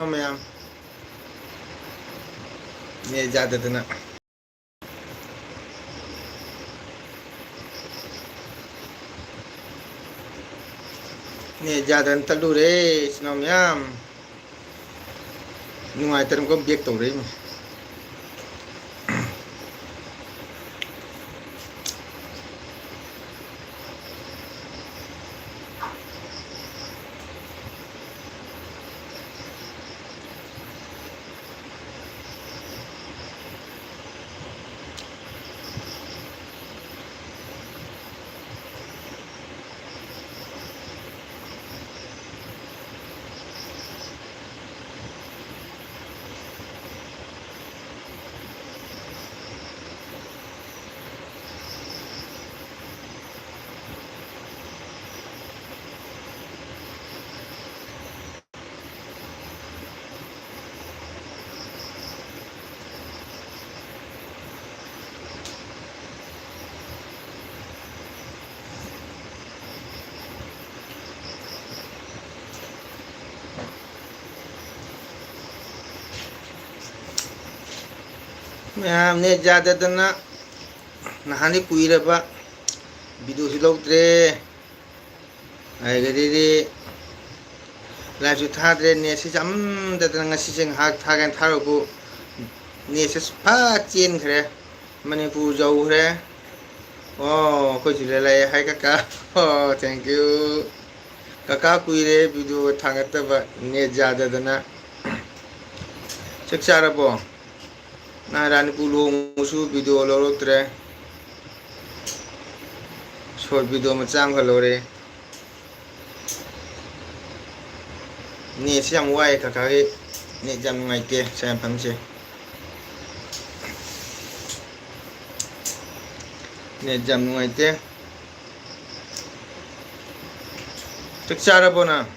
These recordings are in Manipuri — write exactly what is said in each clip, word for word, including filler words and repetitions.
ꯃꯌꯥꯝ꯫ ꯅꯦꯠ ꯌꯥꯗꯗꯅ꯫ ꯅꯦꯠ ꯌꯥꯗꯅ ꯇꯠꯂꯨꯔꯦ, ꯏꯆꯤꯟ ꯏꯅꯥꯎ ꯃꯌꯥꯝ꯫ ꯅꯨꯡꯉꯥꯏꯇꯅ ꯑꯃꯨꯛꯀ ꯕꯦꯛ ꯇꯧꯔꯛꯏꯅꯤ꯫ ꯃꯌꯥꯝ ꯅꯦꯠ ꯌꯥꯗꯗꯅ ꯅꯍꯥꯟꯗꯤ ꯀꯨꯏꯔꯕ ꯚꯤꯗꯤꯑꯣꯁꯨ ꯂꯧꯗ꯭ꯔꯦ꯫ ꯑꯗꯒꯤꯗꯤ ꯂꯥꯏꯞꯁꯨ ꯊꯥꯗ꯭ꯔꯦ, ꯅꯦꯠꯁꯤ ꯆꯥꯃꯟꯗꯗꯅ ꯉꯁꯤꯁꯦ ꯉꯥꯏꯍꯥꯛ ꯊꯥꯒꯦꯅ ꯊꯥꯔꯨꯕꯨ ꯅꯦꯠꯁꯦ ꯐꯠ ꯆꯦꯟꯈ꯭ꯔꯦ, ꯃꯅꯤꯄꯨꯔ ꯌꯧꯈ꯭ꯔꯦ꯫ ꯑꯣ, ꯑꯩꯈꯣꯏꯁꯨ ꯂꯩ ꯍꯥꯏ ꯀꯀꯥ꯫ ꯑꯣ, thank you꯫ ꯀꯀꯥ ꯀꯨꯏꯔꯦ ꯚꯤꯗꯤꯑꯣ ꯊꯥꯡꯒꯠꯇꯕ, ꯅꯦꯠ ꯌꯥꯗꯗꯅ꯫ ꯆꯥꯛ ꯆꯥꯔꯕꯣ? ꯅꯍꯥꯟ ꯔꯥꯅꯤꯄꯨꯔ ꯂꯨꯍꯣꯡꯕꯁꯨ ꯚꯤꯗꯤꯑꯣ ꯂꯧꯔꯛꯇ꯭ꯔꯦ꯫ ꯁꯣꯔꯠ ꯚꯤꯗꯤꯑꯣ ꯃꯆꯥ ꯑꯃꯈꯛ ꯂꯧꯔꯛꯑꯦ꯫ ꯅꯦꯠꯁꯤ ꯌꯥꯝ ꯋꯥꯏꯌꯦ ꯀꯀꯥꯒꯤ꯫ ꯅꯦꯠ ꯌꯥꯝ ꯅꯨꯡꯉꯥꯏꯇꯦ ꯁꯥꯏ ꯃꯐꯝꯁꯦ꯫ ꯅꯦꯠ ꯌꯥꯝ ꯅꯨꯡꯉꯥꯏꯇꯦ꯫ ꯆꯥꯛ ꯆꯥꯔꯕꯣ ꯅꯪ?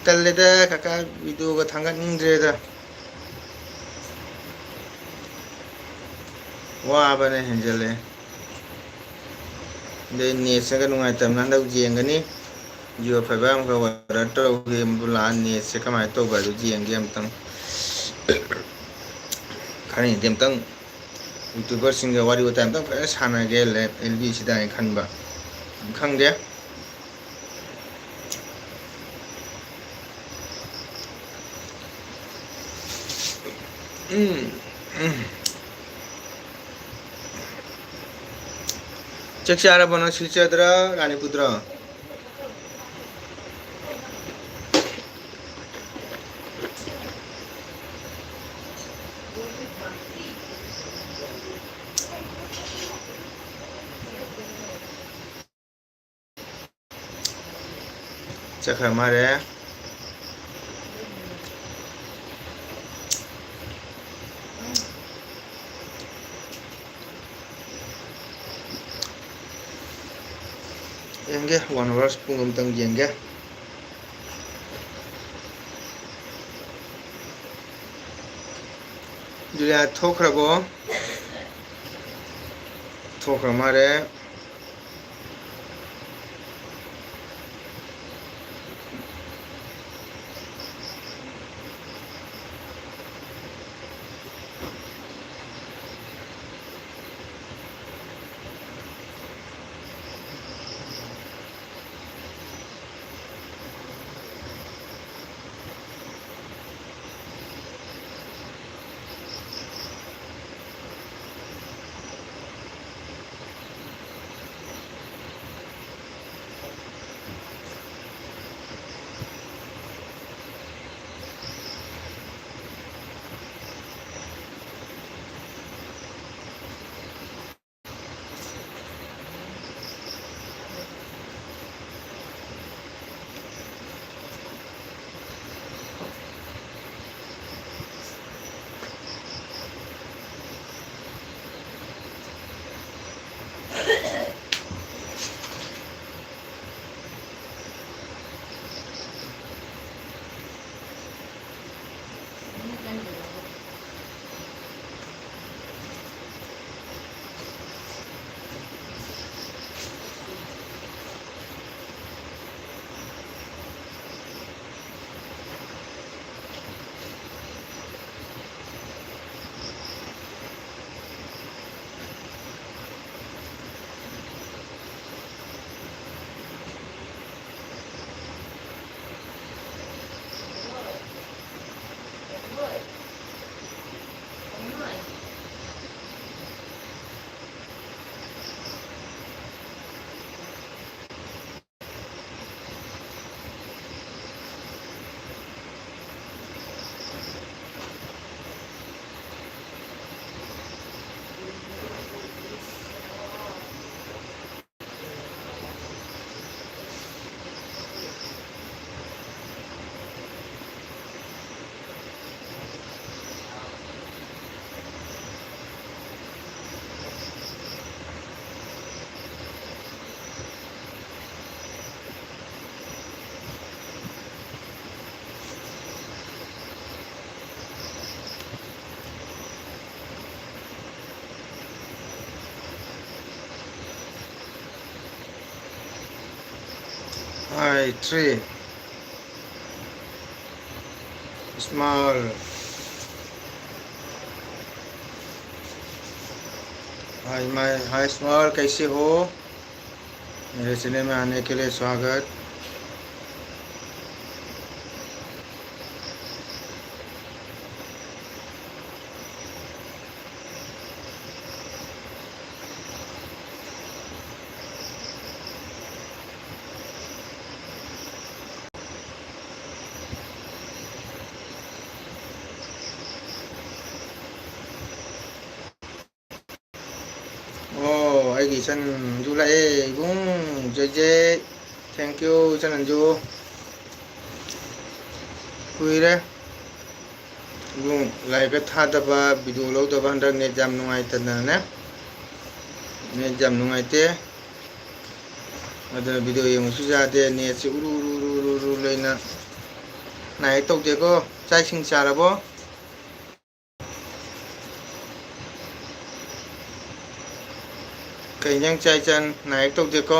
ꯇꯜꯂꯦꯗ ꯀꯀꯥ, ꯚꯤꯗꯤꯑꯣꯒ ꯊꯥꯡꯒꯠꯅꯤꯡꯗ꯭ꯔꯦꯗ꯫ ꯋꯥꯕꯅ ꯍꯦꯟꯖꯜꯂꯦ꯫ ꯑꯗꯩ ꯅꯦꯠꯁꯤꯒ ꯅꯨꯡꯉꯥꯏꯇꯕꯅ ꯍꯟꯗꯛ ꯌꯦꯡꯒꯅꯤ꯫ Jio Fiber ꯑꯃꯈꯛ order ꯇꯧꯒꯦ, ꯃꯗꯨ ꯂꯥꯛꯑ netꯁꯦ ꯀꯃꯥꯏꯅ ꯇꯧꯕ ꯑꯗꯨ ꯌꯦꯡꯒꯦ ꯑꯝꯇꯪ꯫ ꯈꯔꯅꯤꯗꯤ ꯑꯝꯇꯪ YouTuberꯁꯤꯡꯒ ꯋꯥꯔꯤ ꯋꯥꯇꯥꯏ ꯑꯝꯇꯪ ꯐꯖꯅ ꯁꯥꯟꯅꯒꯦ, ꯂꯦꯞ ꯑꯦꯜ ꯕꯤꯁꯤꯗ ꯍꯥꯏꯅ ꯈꯟꯕ꯫ ꯈꯪꯗꯦ꯫ ꯎꯝ, ꯎꯝ꯫ ꯆꯥꯛ ꯆꯥꯔꯕꯣ ꯅꯪ, ꯁꯤꯜꯆꯔꯗꯔ ꯔꯥꯅꯤꯄꯨꯔꯗꯔ? ꯆꯠꯈ꯭ꯔ ꯃꯥꯜꯂꯦ꯫ ꯌꯦꯡꯒꯦ, one hours ꯄꯨꯡ ꯑꯃꯇꯪ ꯌꯦꯡꯒꯦ꯫ ꯖꯨꯂꯤꯌꯥ ꯊꯣꯛꯈ꯭ꯔꯕꯣ? ꯊꯣꯛꯈ꯭ꯔ ꯃꯥꯜꯂꯦ꯫ Hey, three. Small. Hi, my, hi, Small, कैसे हो? मेरे चैनल में आने के लिए स्वागत। ꯑꯣ, ꯑꯩꯒꯤ ꯏꯆꯟꯁꯨ ꯂꯥꯛꯑꯦ, ꯏꯕꯨꯡ꯫ ꯖꯦ ꯖꯦ, thank you, ꯏꯆꯟ ꯑꯟꯖꯨ꯫ ꯀꯨꯏꯔꯦ ꯏꯕꯨꯡ ꯂꯥꯏꯚꯀ ꯊꯥꯗꯕ, ꯚꯤꯗꯤꯑꯣ ꯂꯧꯗꯕ꯫ ꯍꯟꯗꯛ ꯅꯦꯠ ꯌꯥꯝ ꯅꯨꯡꯉꯥꯏꯇꯗꯅꯅꯦ, ꯅꯦꯠ ꯌꯥꯝ ꯅꯨꯡꯉꯥꯏꯇꯦ꯫ ꯑꯗꯨꯅ ꯚꯤꯗꯤꯑꯣ ꯌꯦꯡꯕꯁꯨ ꯌꯥꯗꯦ, ꯅꯦꯠꯁꯦ ꯎꯔꯨ ꯎꯔꯨ ꯎꯔꯨ ꯎꯔꯨ ꯎꯔꯨ ꯂꯩꯅ꯫ ꯅꯥꯏ ꯇꯧꯗꯦꯀꯣ꯫ ꯆꯥꯛ ꯏꯁꯤꯡ ꯆꯥꯔꯕꯣ? ꯀꯩ ꯏꯟꯖꯥꯡ ꯆꯥꯏ, ꯏꯆꯟ? ꯅꯥꯏ ꯇꯧꯗꯦꯀꯣ?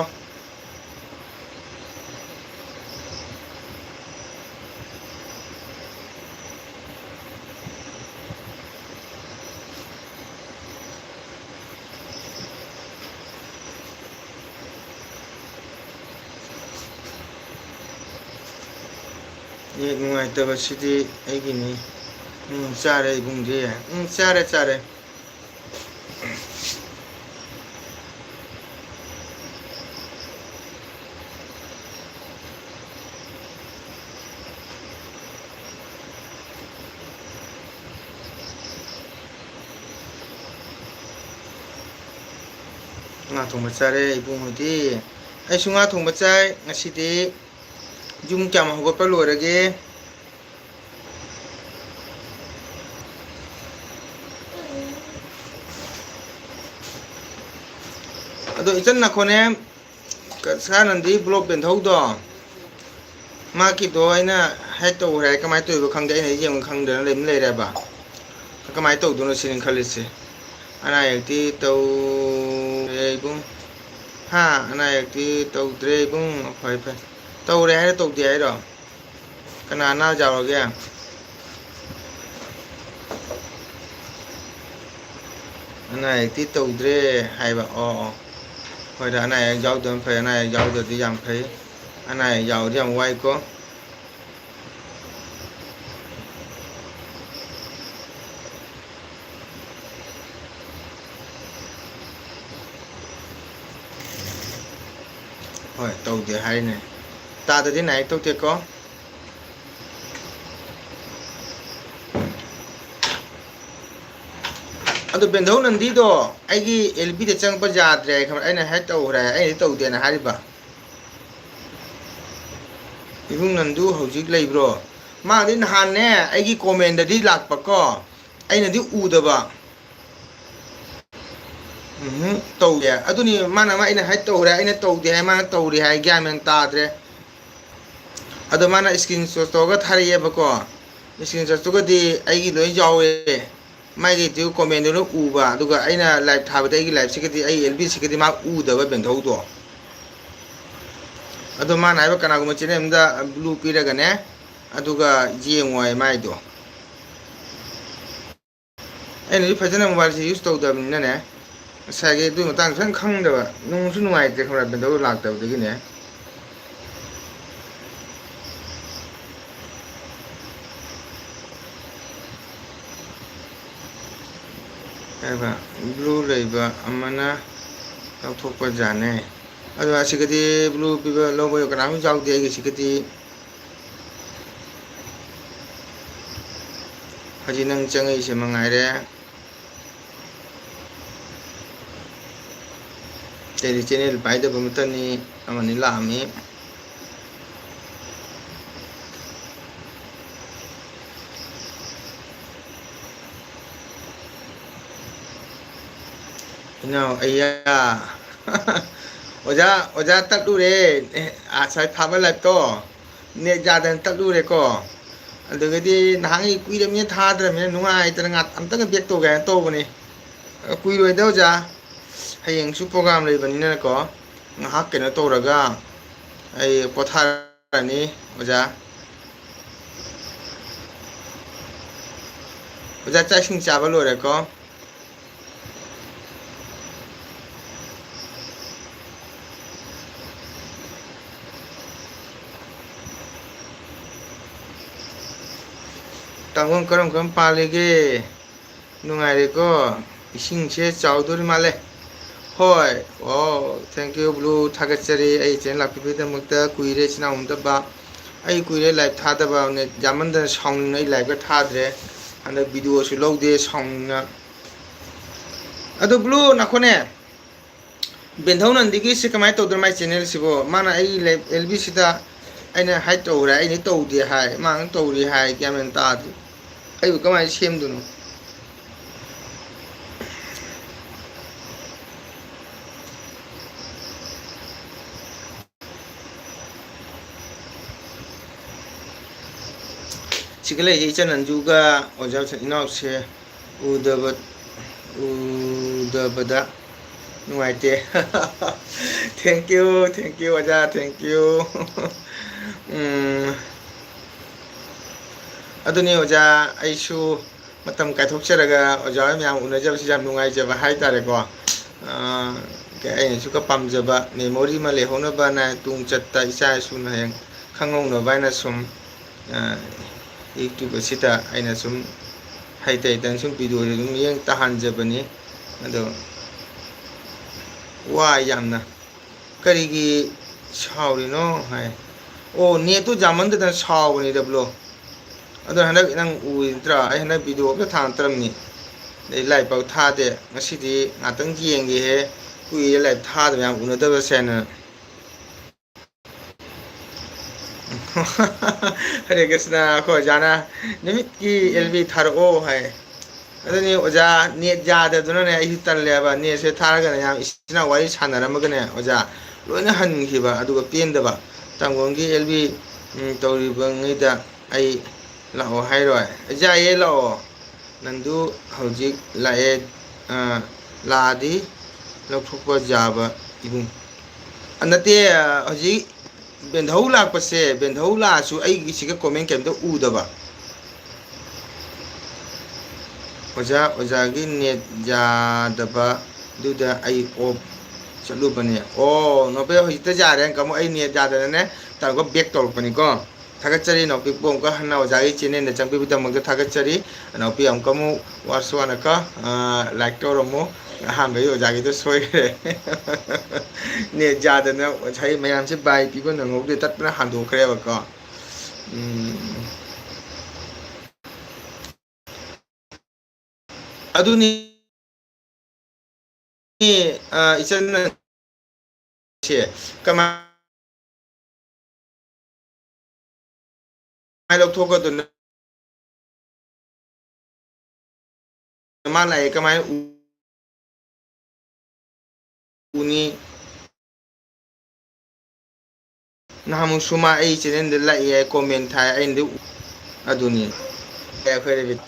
ꯅꯦꯠ ꯅꯨꯡꯉꯥꯏꯇꯕꯁꯤꯗꯤ ꯑꯩꯒꯤꯅꯤ꯫ ꯎꯝ, ꯆꯥꯔꯦ ꯏꯕꯨꯡꯗꯤ꯫ ꯎꯝ, ꯆꯥꯔꯦ, ꯆꯥꯔꯦ꯫ ꯉꯥ ꯊꯣꯡꯕ ꯆꯥꯔꯦ ꯏꯕꯨꯡ ꯍꯣꯏꯗꯤ꯫ ꯑꯩꯁꯨ ꯉꯥ ꯊꯣꯡꯕ ꯆꯥꯏ ꯉꯁꯤꯗꯤ꯫ ꯌꯨꯝ ꯀꯌꯥꯝ ꯍꯧꯒꯠꯄ ꯂꯣꯏꯔꯒꯦ? ꯑꯗꯣ ꯏꯆꯟ ꯅꯈꯣꯅꯦ, ꯀ-, ꯁꯥꯅꯟꯗꯤ ꯕ꯭ꯂꯣꯛ ꯄꯦꯟꯊꯧꯗꯣ, ꯃꯥꯒꯤꯗꯣ ꯑꯩꯅ ꯍꯦꯛ ꯇꯧꯈ꯭ꯔꯦ ꯍꯥꯏ, ꯀꯃꯥꯏꯅ ꯇꯧꯔꯤꯕ ꯈꯪꯗꯦ, ꯑꯩꯅ ꯌꯦꯡꯕ ꯈꯪꯗꯅ ꯂꯩꯕ ꯂꯩꯔꯦꯕ꯫ ꯀꯃꯥꯏꯅ ꯇꯧꯗꯣꯏꯅꯣ ꯁꯤꯅꯤ ꯈꯜꯂꯤꯁꯦ꯫ ꯑꯅꯥ ꯑꯌꯦꯛꯇꯤ ꯇꯧꯔꯦ ꯏꯕꯨꯡ꯫ ꯍꯥ? ꯑꯅꯥ ꯑꯌꯦꯛꯇꯤ ꯇꯧꯗ꯭ꯔꯦ ꯏꯕꯨꯡ꯫ ꯐꯩ, ꯐꯩ꯫ ꯇꯧꯔꯦ ꯍꯥꯏꯔꯣ, ꯇꯧꯗꯦ ꯍꯥꯏꯔꯣ? ꯀꯅꯥ ꯑꯅꯥ ꯌꯥꯎꯔꯒꯦ? ꯑꯅꯥ ꯑꯌꯦꯛꯇꯤ ꯇꯧꯗ꯭ꯔꯦ ꯍꯥꯏꯕ꯫ ꯑꯣ, ꯑꯣ꯫ ꯍꯣꯏꯗ, ꯑꯅꯥ ꯑꯌꯦꯛ ꯌꯥꯎꯗꯕꯅ ꯐꯩ, ꯑꯅꯥ ꯑꯌꯦꯛ ꯌꯥꯎꯗ꯭ꯔꯗꯤ ꯌꯥꯝ ꯐꯩ꯫ ꯑꯅꯥ ꯑꯌꯦꯛ ꯌꯥꯎꯔꯗꯤ ꯌꯥꯝ ꯋꯥꯏꯀꯣ꯫ ꯍꯣꯏ, ꯇꯧꯗꯦ ꯍꯥꯏꯔꯤꯅꯦ꯫ ꯇꯥꯗꯗꯤ ꯅꯥꯏ ꯇꯧꯗꯦꯀꯣ꯫ ꯑꯗꯣ ꯕꯦꯟꯙꯧ ꯅꯟꯗꯤꯗꯣ ꯑꯩꯒꯤ ꯑꯦꯜ ꯕꯤꯗ ꯆꯪꯉꯛꯄ ꯌꯥꯗ꯭ꯔꯦ ꯍꯥꯏ ꯈꯪꯕ꯭ꯔꯥ? ꯑꯩꯅ ꯍꯦꯛ ꯇꯧꯈ꯭ꯔꯦ ꯍꯥꯏ, ꯑꯩꯅꯗꯤ ꯇꯧꯗꯦꯅ ꯍꯥꯏꯔꯤꯕ꯫ ꯏꯕꯨꯡ ꯅꯟꯗꯨ ꯍꯧꯖꯤꯛ ꯂꯩꯕ꯭ꯔꯣ? ꯃꯥꯗꯤ ꯅꯍꯥꯟꯅꯦ ꯑꯩꯒꯤ ꯀꯣꯃꯦꯟꯗꯗꯤ ꯂꯥꯛꯄꯀꯣ, ꯑꯩꯅꯗꯤ ꯎꯗꯕ꯫ ꯎꯝ, ꯇꯧꯗꯦ꯫ ꯑꯗꯨꯅꯤ ꯃꯥꯅ ꯑꯃ ꯑꯩꯅ ꯍꯥꯏ ꯇꯧꯔꯦ, ꯑꯩꯅ ꯇꯧꯗꯦ ꯍꯥꯏ, ꯃꯥꯅ ꯇꯧꯔꯦ ꯍꯥꯏ, ꯒ꯭ꯌꯥꯟ ꯃꯦꯟ ꯇꯥꯗ꯭ꯔꯦ꯫ ꯑꯗꯣ ꯃꯥꯅ screenshot ꯇꯧꯔꯒ ꯊꯥꯔꯛꯑꯦꯕꯀꯣ꯫ Screenshotꯇꯨꯒꯗꯤ ꯑꯩꯒꯤ ꯂꯣꯏ ꯌꯥꯎꯋꯦ꯫ ꯃꯥꯒꯤꯗꯨ ꯀꯣꯃꯦꯟꯗꯨꯅ ꯎꯕ, ꯑꯗꯨꯒ ꯑꯩꯅ ꯂꯥꯏꯚ ꯊꯥꯕꯗ ꯑꯩꯒꯤ ꯂꯥꯏꯚꯁꯤꯒꯗꯤ, ꯑꯩ ꯑꯦꯜ ꯕꯤꯁꯤꯒꯗꯤ ꯃꯥ ꯎꯗꯕ ꯕꯦꯟꯊꯧꯗꯣ꯫ ꯑꯗꯣ ꯃꯥꯅ ꯍꯥꯏꯕ ꯀꯅꯥꯒꯨꯝꯕ channel ꯑꯃꯗ blue ꯄꯤꯔꯒꯅꯦ, ꯑꯗꯨꯒ ꯌꯦꯡꯉꯣ ꯍꯥꯏ ꯃꯥꯏꯗꯣ꯫ ꯑꯩꯅꯗꯤ ꯐꯖꯅ mobileꯁꯦ use ꯇꯧꯗꯕꯅꯤꯅꯅꯦ, ꯉꯁꯥꯏꯒꯤ ꯑꯗꯨꯒꯤ ꯃꯇꯥꯡꯗ ꯐꯖꯅ ꯈꯪꯗꯕ, ꯅꯨꯡꯁꯨ ꯅꯨꯡꯉꯥꯏꯇ꯭ꯔꯦ ꯈꯪꯕ꯭ꯔꯥ, ꯕꯦꯟꯊꯧꯗꯣ ꯂꯥꯛꯇꯕꯗꯒꯤꯅꯦ꯫ ꯀꯩ ꯍꯥꯏꯕ? Blue ꯂꯩꯕ ꯑꯃꯅ ꯂꯧꯊꯣꯛꯄ ꯌꯥꯅꯦ꯫ ꯑꯗꯣ ꯑꯁꯤꯒꯗꯤ blue ꯄꯤꯕ ꯂꯧꯕ ꯀꯅꯥꯝ ꯌꯥꯎꯗꯦ ꯑꯩꯒꯤꯁꯤꯒꯗꯤ꯫ ꯍꯧꯖꯤꯛ ꯅꯪ ꯆꯪꯉꯛꯏꯁꯦ ꯃꯉꯥꯏꯔꯦ꯫ ꯑꯇꯩꯗꯤ channel ꯄꯥꯏꯗꯕ ꯑꯃꯠꯇꯅꯤ, ꯑꯃꯅꯤ ꯂꯥꯛꯑꯝꯃꯤ꯫ ꯏꯅꯥꯎ, ꯑꯩꯌꯥ꯫ ꯑꯣꯖꯥ, ꯑꯣꯖꯥ ꯇꯠꯂꯨꯔꯦ꯫ ꯑꯦ, ꯉꯁꯥꯏ ꯊꯥꯕ liveꯇꯣ꯫ Net ꯌꯥꯗꯅ ꯇꯠꯂꯨꯔꯦꯀꯣ꯫ ꯑꯗꯨꯒꯗꯤ ꯅꯍꯥꯟꯒꯩ ꯀꯨꯏꯔꯕꯅꯤꯅ ꯊꯥꯗ꯭ꯔꯕꯅꯤꯅ ꯅꯨꯡꯉꯥꯏꯇꯅ ꯉꯥꯛ-, ꯑꯝꯇꯪꯒ back ꯇꯧꯒꯦ ꯍꯥꯏꯅ ꯇꯧꯕꯅꯤ꯫ ꯀꯨꯏꯔꯣꯏꯗ ꯑꯣꯖꯥ, ꯍꯌꯦꯡꯁꯨ program ꯂꯩꯕꯅꯤꯅꯀꯣ, ꯉꯥꯏꯍꯥꯛ ꯀꯩꯅꯣ ꯇꯧꯔꯒ, ꯑꯩ ꯄꯣꯊꯥꯔꯅꯤ, ꯑꯣꯖꯥ꯫ ꯑꯣꯖꯥ, ꯆꯥꯛ ꯏꯁꯤꯡ ꯆꯥꯕ ꯂꯣꯏꯔꯦꯀꯣ? ꯇꯥꯡꯒꯣꯜ ꯀꯔꯝ ꯀꯔꯝ ꯄꯥꯜꯂꯤꯒꯦ? ꯅꯨꯡꯉꯥꯏꯔꯤꯀꯣ? ꯏꯁꯤꯡꯁꯦ ꯆꯥꯎꯗꯣꯔꯤ ꯃꯥꯜꯂꯦ꯫ ꯍꯣꯏ꯫ ꯑꯣ, thank you, Blue꯫ ꯊꯥꯒꯠꯆꯔꯤ ꯑꯩ channel ꯂꯥꯛꯄꯤꯕꯒꯤꯗꯃꯛꯇ꯫ ꯀꯨꯏꯔꯦ ꯏꯆꯤꯟ ꯏꯅꯥꯎ ꯎꯅꯗꯕ꯫ ꯑꯩ ꯀꯨꯏꯔꯦ live ꯊꯥꯗꯕ꯫ ꯅꯦꯠ ꯌꯥꯝꯃꯟꯗꯅ ꯁꯥꯎꯅꯤꯡꯅ ꯑꯩ live ꯀ ꯊꯥꯗ꯭ꯔꯦ꯫ ꯍꯟꯗꯛ video ꯁꯨ ꯂꯧꯗꯦ ꯁꯥꯎꯅꯤꯡꯅ꯫ ꯑꯗꯣ Blue, ꯉꯥꯏꯈꯣꯅꯦ꯫ ꯕꯦꯟꯊꯧ ꯅꯟꯗꯤꯒꯤꯁꯤ ꯀꯃꯥꯏꯅ ꯇꯧꯗꯣꯏꯅꯣ, ꯃꯥꯏ channel ꯁꯤꯕꯣ? ꯃꯥꯅ ꯑꯩ ꯂꯦ-, L B ꯁꯤꯗ ꯑꯩꯅ hide ꯇꯧꯈ꯭ꯔꯦ, ꯑꯩꯅ ꯇꯧꯗꯦ ꯍꯥꯏ, ꯃꯥꯅ ꯇꯧꯔꯤ ꯍꯥꯏ, ꯒ꯭ꯌꯥꯟ ꯃꯦꯟ ꯇꯥꯗꯦ꯫ ꯑꯩꯕꯨ ꯀꯃꯥꯏꯅ ꯁꯦꯝꯗꯣꯏꯅꯣ? ꯁꯤꯒ ꯂꯩꯁꯦ ꯏꯆꯟ ꯑꯟꯖꯨꯒ ꯑꯣꯖꯥ ꯏꯅꯥꯎꯁꯦ ꯎꯗꯕ, ꯎꯗꯕꯗ ꯅꯨꯡꯉꯥꯏꯇꯦ꯫ Thank you, thank you, ꯑꯣꯖꯥ, thank you꯫ ꯎꯝ, ꯑꯗꯨꯅꯤ ꯑꯣꯖꯥ, ꯑꯩꯁꯨ ꯃꯇꯝ ꯀꯥꯏꯊꯣꯛꯆꯔꯒ ꯑꯣꯖꯥ ꯍꯣꯏ ꯃꯌꯥꯝ ꯎꯅꯖꯕꯁꯤ ꯌꯥꯝ ꯅꯨꯡꯉꯥꯏꯖꯕ ꯍꯥꯏꯇꯥꯔꯦꯀꯣ꯫ ꯑꯥ, ꯑꯩꯅꯁꯨ ꯈꯔ ꯄꯥꯝꯖꯕ memory ꯑꯃ ꯂꯩꯍꯧꯅꯕꯅ ꯇꯨꯡ ꯆꯠꯇ ꯏꯆꯥ ꯏꯁꯨꯅ ꯍꯌꯦꯡ ꯈꯪꯍꯧꯅꯕ ꯍꯥꯏꯅ ꯁꯨꯝ, ꯑꯥ, YouTube ꯑꯁꯤꯗ ꯑꯩꯅ ꯁꯨꯝ ꯍꯩꯇ ꯍꯩꯇꯅ ꯁꯨꯝ video ꯁꯦ ꯑꯗꯨꯝ ꯃꯤꯠꯌꯦꯡ ꯇꯥꯍꯟꯖꯕꯅꯤ꯫ ꯑꯗꯣ ꯋꯥꯏ ꯌꯥꯝꯅ꯫ "ꯀꯔꯤꯒꯤ ꯁꯥꯎꯔꯤꯅꯣ?" ꯍꯥꯏ꯫ ꯑꯣ, net ꯇꯨ ꯌꯥꯝꯃꯟꯗꯗꯅ ꯁꯥꯎꯕꯅꯤꯗ, Blue꯫ ꯑꯗꯣ ꯍꯟꯗꯛ ꯅꯪ ꯎꯔꯤ ꯅꯠꯇ꯭ꯔꯥ? ꯑꯩ ꯍꯟꯗꯛ video ꯑꯝꯇ ꯊꯥꯡꯒꯠꯇ꯭ꯔꯕꯅꯤ꯫ ꯑꯗꯩ live ꯄꯥꯎ ꯊꯥꯗꯦ꯫ ꯉꯁꯤꯗꯤ ꯉꯥꯛꯇꯪ ꯌꯦꯡꯒꯦꯍꯦ, ꯀꯨꯏꯔꯦ live ꯊꯥꯗꯕ, ꯌꯥꯝ ꯎꯅꯗꯕꯁꯦꯅ꯫ ꯍꯔꯦ ꯀ꯭ꯔꯤꯁꯅ, ꯑꯩꯈꯣꯏ ꯑꯣꯖꯥꯅ "ꯅꯨꯃꯤꯠꯀꯤ L B ꯊꯥꯔꯛꯑꯣ" ꯍꯥꯏ꯫ ꯑꯗꯨꯅꯤ ꯑꯣꯖꯥ, net ꯌꯥꯗꯗꯨꯅꯅꯦ ꯑꯩꯁꯨ ꯇꯜꯂꯦꯕ꯫ Net ꯁꯦ ꯊꯥꯔꯒꯅꯦ ꯌꯥꯝ ꯏꯆꯤꯟ ꯏꯅꯥꯎ ꯋꯥꯔꯤ ꯁꯥꯟꯅꯔꯝꯃꯒꯅꯦ ꯑꯣꯖꯥ, ꯂꯣꯏꯅ ꯍꯟꯈꯤꯕ꯫ ꯑꯗꯨꯒ ꯄꯦꯟꯗꯕ꯫ ꯇꯥꯡꯒꯣꯜꯒꯤ L B, ꯎꯝ, ꯇꯧꯔꯤꯕꯉꯩꯗ ꯑꯩ ꯂꯥꯛꯑꯣ ꯍꯥꯏꯔꯣꯏ? ꯌꯥꯏꯌꯦ, ꯂꯥꯛꯑꯣ꯫ ꯅꯟꯗꯨ ꯍꯧꯖꯤꯛ ꯂꯥꯛꯑꯦ, ꯑ, ꯂꯥꯛꯑꯗꯤ ꯂꯧꯊꯣꯛꯄ ꯌꯥꯕ ꯏꯕꯨꯡ꯫ ꯑ, ꯅꯠꯇꯦ, ꯑ, ꯍꯧꯖꯤꯛ ꯕꯦꯟꯙꯧ ꯂꯥꯛꯄꯁꯦ, ꯕꯦꯟꯙꯧ ꯂꯥꯛꯑꯁꯨ ꯑꯩꯒꯤꯁꯤꯒ comment ꯀꯩꯝꯇ ꯎꯗꯕ꯫ ꯑꯣꯖꯥ, ꯑꯣꯖꯥꯒꯤ net ꯌꯥꯗꯕꯗꯨꯗ ꯑꯩ off ꯆꯠꯂꯨꯕꯅꯦ꯫ ꯑꯣ, ꯅꯣꯕꯦ, ꯍꯧꯖꯤꯛꯇ ꯌꯥꯔꯦ, ꯑꯃꯨꯛ ꯑꯩ net ꯌꯥꯗꯅꯅꯦ, ꯇꯧꯔꯒ back ꯇꯧꯔꯛꯄꯅꯤꯀꯣ꯫ ꯊꯥꯒꯠꯆꯔꯤ ꯅꯥꯎꯄꯤꯕꯨ ꯑꯃꯨꯛꯀ ꯍꯟꯅ ꯑꯣꯖꯥꯒꯤ channelꯗ ꯆꯪꯕꯤꯕꯒꯤꯗꯃꯛꯇ ꯊꯥꯒꯠꯆꯔꯤ꯫ ꯅꯥꯎꯄꯤ ꯑꯃꯨꯛꯀ ꯑꯃꯨꯛ ꯋꯥꯁꯨ ꯋꯥꯅꯀꯣ, ꯑ, like ꯇꯧꯔꯝꯃꯨ꯫ ꯑꯍꯥꯟꯕꯒꯤ ꯑꯣꯖꯥꯒꯤꯗꯣ ꯁꯣꯏꯈ꯭ꯔꯦ꯫ Net ꯌꯥꯗꯅ ꯉꯁꯥꯏ ꯃꯌꯥꯝꯁꯦ bye ꯄꯤꯕ ꯅꯪꯍꯧꯗꯦ, ꯇꯠꯄꯅ ꯍꯟꯗꯣꯛꯈ꯭ꯔꯦꯕꯀꯣ꯫ ꯎꯝ꯫ ꯑꯗꯨꯅꯤ꯫ ꯑ, ꯏꯆꯟ ꯁꯦ ꯀꯃꯥꯏ ꯂꯧꯊꯣꯛꯀꯗꯣꯏꯅꯣ? ꯃꯥ ꯂꯥꯛꯑꯦ ꯀꯃꯥꯏꯅ ꯎ-, ꯎꯅꯤ? ꯅꯍꯥꯟꯃꯨꯛꯁꯨ ꯃꯥ ꯑꯩ channelꯗ ꯂꯥꯛꯑꯦ, comment ꯊꯥꯏ, ꯑꯩꯅꯗꯤ ꯎ-, ꯑꯗꯨꯅꯤ꯫ ꯑꯩꯈꯣꯏ ꯔꯦꯕꯤꯠ-,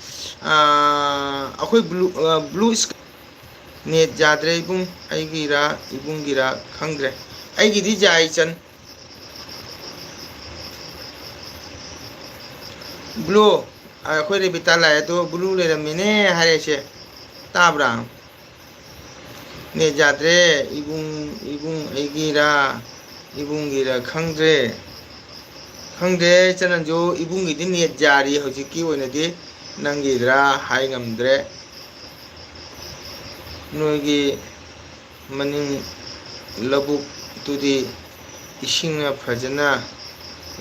ꯑꯥ, ꯑꯩꯈꯣꯏ blue, ꯑꯥ, blue sky꯫ Net ꯌꯥꯗ꯭ꯔꯦ ꯏꯕꯨꯡ, ꯑꯩꯒꯤꯔ ꯏꯕꯨꯡꯒꯤꯔ ꯈꯪꯗ꯭ꯔꯦ꯫ ꯑꯩꯒꯤꯗꯤ ꯌꯥꯏ ꯏꯆꯟ꯫ Blue, ꯑꯩꯈꯣꯏ ꯔꯦꯕꯤꯇꯥ ꯂꯥꯛꯑꯦ ꯑꯗꯣ blue ꯂꯩꯔꯝꯃꯤꯅꯦ ꯍꯥꯏꯔꯛꯏꯁꯦ꯫ ꯇꯥꯕ꯭ꯔꯥ? Net ꯌꯥꯗ꯭ꯔꯦ ꯏꯕꯨꯡ, ꯏꯕꯨꯡ ꯑꯩꯒꯤꯔ ꯏꯕꯨꯡꯒꯤꯔ ꯈꯪꯗ꯭ꯔꯦ꯫ ꯈꯪꯗ꯭ꯔꯦ ꯏꯆꯟ ꯅꯪꯁꯨ, ꯏꯕꯨꯡꯒꯤꯗꯤ net ꯌꯥꯔꯤ ꯍꯧꯖꯤꯛꯀꯤ ꯑꯣꯏꯅꯗꯤ, ꯅꯪꯒꯤꯗ꯭ꯔꯥ ꯍꯥꯏ ꯉꯝꯗ꯭ꯔꯦ꯫ ꯅꯣꯏꯒꯤ ꯃꯅꯤꯡ ꯂꯧꯕꯨꯛꯇꯨꯗꯤ ꯏꯁꯤꯡꯅ ꯐꯖꯅ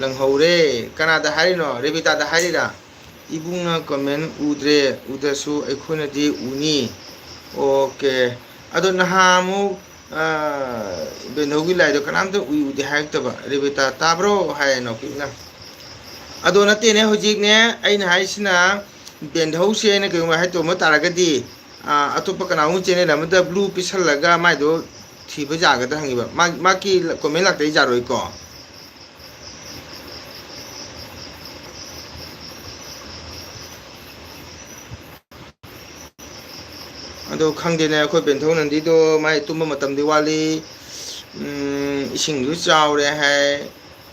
ꯂꯪꯍꯧꯔꯦ꯫ ꯀꯅꯥꯗ ꯍꯥꯏꯔꯤꯅꯣ? ꯔꯦꯕꯤꯇꯥꯗ ꯍꯥꯏꯔꯤꯔꯥ? ꯏꯕꯨꯡꯅ comment ꯎꯗ꯭ꯔꯦ, ꯎꯗ꯭ꯔꯁꯨ ꯑꯩꯈꯣꯏꯅꯗꯤ ꯎꯅꯤ꯫ Okay꯫ ꯑꯗꯣ ꯅꯍꯥꯟ ꯑꯃꯨꯛ, ꯑ, ꯕꯦꯟꯙꯧꯒꯤ ꯂꯥꯏꯗꯣ ꯀꯅꯥꯝꯇ ꯎꯏ ꯎꯗꯦ ꯍꯥꯏꯔꯛꯇꯕ꯫ ꯔꯦꯕꯤꯇꯥ ꯇꯥꯕ꯭ꯔꯣ? ꯍꯥꯏ ꯅꯥꯎꯄꯤꯅ꯫ ꯑꯗꯣ ꯅꯠꯇꯦꯅꯦ, ꯍꯧꯖꯤꯛꯅꯦ ꯑꯩꯅ ꯍꯥꯏꯁꯤꯅ ꯕꯦꯟꯙꯧꯁꯦ ꯑꯩꯅ ꯀꯩꯒꯨꯝꯕ ꯍꯥꯏ ꯇꯧꯔꯝꯕ ꯇꯥꯔꯒꯗꯤ, ꯑ, ꯑꯇꯣꯞꯄ ꯀꯅꯥꯒꯨꯝꯕ channel ꯑꯃꯗ blue ꯄꯤꯁꯜꯂꯒ ꯃꯥꯏꯗꯣ ꯊꯤꯕ ꯌꯥꯒꯗ꯭ꯔꯥ ꯍꯪꯉꯤꯕ꯫ ꯃꯥ-, ꯃꯥꯒꯤ comment ꯂꯥꯛꯇꯗꯤ ꯌꯥꯔꯣꯏꯀꯣ꯫ ꯑꯗꯣ ꯈꯪꯗꯦꯅꯦ, ꯑꯩꯈꯣꯏ ꯕꯦꯟꯊꯧ ꯅꯟꯗꯤꯗꯣ ꯃꯥꯏ ꯇꯨꯝꯕ ꯃꯇꯝꯗꯤ ꯋꯥꯠꯂꯤ꯫ ꯎꯝ, ꯏꯁꯤꯡꯁꯨ ꯆꯥꯎꯔꯦ ꯍꯥꯏ꯫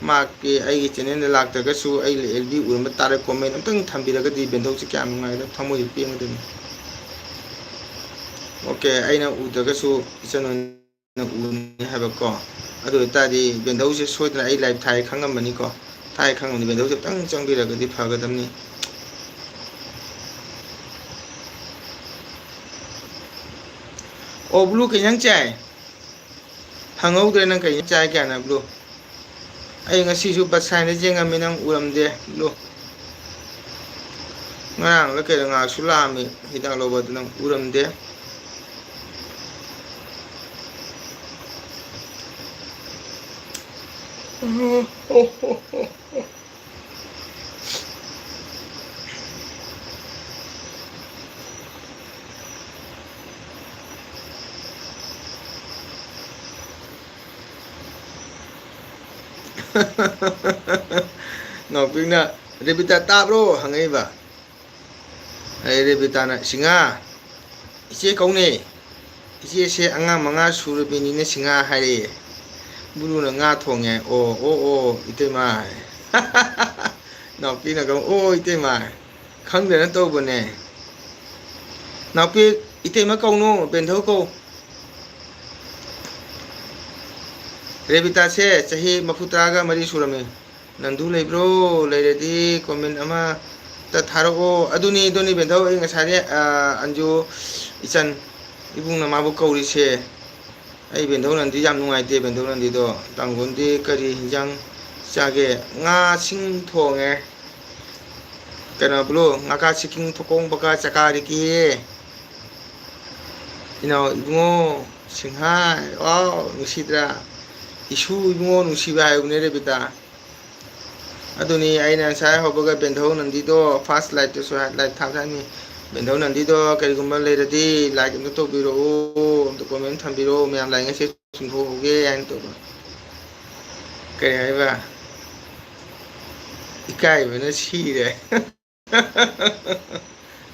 ꯃꯍꯥꯛꯀꯤ ꯑꯩꯒꯤ ꯆꯦꯅꯦꯜꯗ ꯂꯥꯛꯇ꯭ꯔꯒꯁꯨ ꯑꯩ ꯑꯦꯜ ꯕꯤ ꯎꯔꯝꯕ ꯇꯥꯔꯦ, ꯀꯣꯃꯦꯟ ꯑꯝꯇꯪ ꯊꯝꯕꯤꯔꯒꯗꯤ ꯕꯦꯟꯙꯧꯁꯦ ꯀꯌꯥꯝ ꯅꯨꯡꯉꯥꯏꯗꯅ ꯊꯃꯣꯏꯁꯦ ꯄꯦꯟꯒꯗꯣꯏꯅꯤ꯫ ꯑꯣꯀꯦ, ꯑꯩꯅ ꯎꯗ꯭ꯔꯒꯁꯨ ꯏꯆꯟ ꯍꯣꯏꯅ ꯎꯅꯤ ꯍꯥꯏꯕꯀꯣ꯫ ꯑꯗꯨ ꯑꯣꯏꯇꯥꯔꯗꯤ ꯕꯦꯟꯙꯧꯁꯦ ꯁꯣꯏꯗꯅ ꯑꯩ ꯂꯥꯏꯚ ꯊꯥꯏ ꯈꯪꯉꯝꯃꯅꯤꯀꯣ꯫ ꯊꯥꯏ ꯈꯪꯉꯝꯅꯤ, ꯕꯦꯟꯙꯧꯁꯦ ꯑꯝꯇꯪ ꯆꯪꯕꯤꯔꯒꯗꯤ ꯐꯒꯗꯕꯅꯤ꯫ ꯑꯣ, ꯕ꯭ꯂꯨ ꯀꯩ ꯏꯟꯖꯥꯡ ꯆꯥꯏ? ꯍꯪꯍꯧꯗ꯭ꯔꯦ ꯅꯪ ꯀꯩ ꯏꯟꯖꯥꯡ ꯆꯥꯏ ꯀꯥꯏꯅ, ꯕ꯭ꯂꯨ꯫ ꯑꯩ ꯉꯁꯤꯁꯨ ꯕꯁ ꯁꯥꯏꯟꯗ ꯌꯦꯡꯉꯝꯃꯤ, ꯅꯪ ꯎꯔꯝꯗꯦ, ꯕ꯭ꯂꯨ꯫ ꯉꯔꯥꯡꯂ ꯀꯩꯅꯣ ꯉꯥꯏꯍꯥꯛꯁꯨ ꯂꯥꯛꯑꯝꯃꯤ ꯍꯤꯗꯥꯛ ꯂꯧꯕ, ꯑꯗꯨ ꯅꯪ ꯎꯔꯝꯗꯦ꯫ ꯅꯥꯎꯄꯤꯅ, "ꯔꯦꯕꯤꯇꯥ ꯇꯥꯕ꯭ꯔꯣ?" ꯍꯪꯉꯛꯏꯕ꯫ ꯑꯩ ꯔꯦꯕꯤꯇꯥꯅ, "ꯁꯤꯡꯍꯥ, ꯏꯆꯦ ꯀꯧꯅꯦ꯫ ꯏꯆꯦꯁꯦ ꯑꯉꯥꯡ ꯃꯉꯥ ꯁꯨꯔꯕꯤꯅꯤꯅꯦ ꯁꯤꯡꯍꯥ" ꯍꯥꯏꯔꯛꯑꯦ꯫ ꯕꯨꯂꯨꯅ ꯉꯥ ꯊꯣꯡꯉꯦ꯫ "ꯑꯣ, ꯑꯣ, ꯑꯣ, ꯏꯇꯩꯃ"꯫ ꯅꯥꯎꯄꯤꯅ ꯀꯧ-, "ꯑꯣ, ꯏꯇꯩꯃ"꯫ ꯈꯪꯗꯅ ꯇꯧꯕꯅꯦ꯫ ꯅꯥꯎꯄꯤ, ꯏꯇꯩꯃ ꯀꯧꯅꯨ, ꯕꯦꯟꯙꯧ ꯀꯧ꯫ ꯔꯦꯕꯤꯇꯥꯁꯦ ꯆꯍꯤ ꯃꯔꯤꯐꯨ ꯇꯔꯥꯒ ꯃꯔꯤ ꯁꯨꯔꯝꯃꯤ꯫ ꯅꯟꯗꯨ ꯂꯩꯕ꯭ꯔꯣ? ꯂꯩꯔꯗꯤ ꯀꯣꯃꯦꯟ ꯑꯃꯇ ꯊꯥꯔꯛꯑꯣ꯫ ꯑꯗꯨꯅꯤ, ꯑꯗꯨꯅꯤ ꯕꯦꯟꯙꯧ, ꯑꯩ ꯉꯁꯥꯏꯗꯩ, ꯑ, ꯑꯟꯖꯨ, ꯏꯆꯟ, ꯏꯕꯨꯡꯅ ꯃꯥꯕꯨ ꯀꯧꯔꯤꯁꯦ꯫ ꯑꯩ ꯕꯦꯟꯙꯧ ꯅꯟꯗꯤ ꯌꯥꯝ ꯅꯨꯡꯉꯥꯏꯇꯦ, ꯕꯦꯟꯙꯧ ꯅꯟꯗꯤꯗꯣ꯫ ꯇꯥꯡꯒꯣꯟꯗꯤ ꯀꯔꯤ ꯍꯤꯟꯖꯥꯡ ꯆꯥꯒꯦ? ꯉꯥ ꯁꯤꯡ ꯊꯣꯡꯉꯦ꯫ ꯀꯩꯅꯣ, ꯕ꯭ꯂꯨ, ꯉꯥꯀꯥ ꯁꯤꯀꯤꯡ ꯊꯣꯀꯣꯡ ꯕꯀꯥ ꯆꯀꯥꯔꯤꯀꯤ꯫ ꯏꯅꯥꯎ ꯏꯕꯨꯡꯉꯣ, ꯁꯤꯡꯍꯥ, ꯋꯥꯎ, ꯅꯨꯡꯁꯤꯗ꯭ꯔꯥ? ꯏꯁꯨ ꯏꯕꯨꯡꯉꯣ ꯅꯨꯡꯁꯤꯕ ꯍꯥꯏꯕꯅꯦ ꯔꯦꯕꯤꯇꯥ꯫ ꯑꯗꯨꯅꯤ ꯑꯩꯅ ꯉꯁꯥꯏ ꯍꯧꯕꯒ ꯕꯦꯟꯙꯧ ꯅꯟꯗꯤꯗꯣ first live ꯇꯁꯨ live ꯊꯥꯕ ꯊꯥꯅꯤ꯫ ꯕꯦꯟꯙꯧ ꯅꯟꯗꯤꯗꯣ ꯀꯔꯤꯒꯨꯝꯕ ꯂꯩꯔꯗꯤ like ꯑꯝꯇ ꯇꯧꯕꯤꯔꯛꯎ, ꯑꯝꯇ comment ꯊꯝꯕꯤꯔꯛꯎ, ꯃꯌꯥꯝ ꯂꯥꯏꯉꯩꯁꯦ ꯆꯨꯝꯊꯣꯛꯍꯧꯒꯦ ꯍꯥꯏꯅ ꯇꯧꯕ꯫ ꯀꯔꯤ ꯍꯥꯏꯕ? ꯏꯀꯥꯏꯕꯅ ꯁꯤꯔꯦ꯫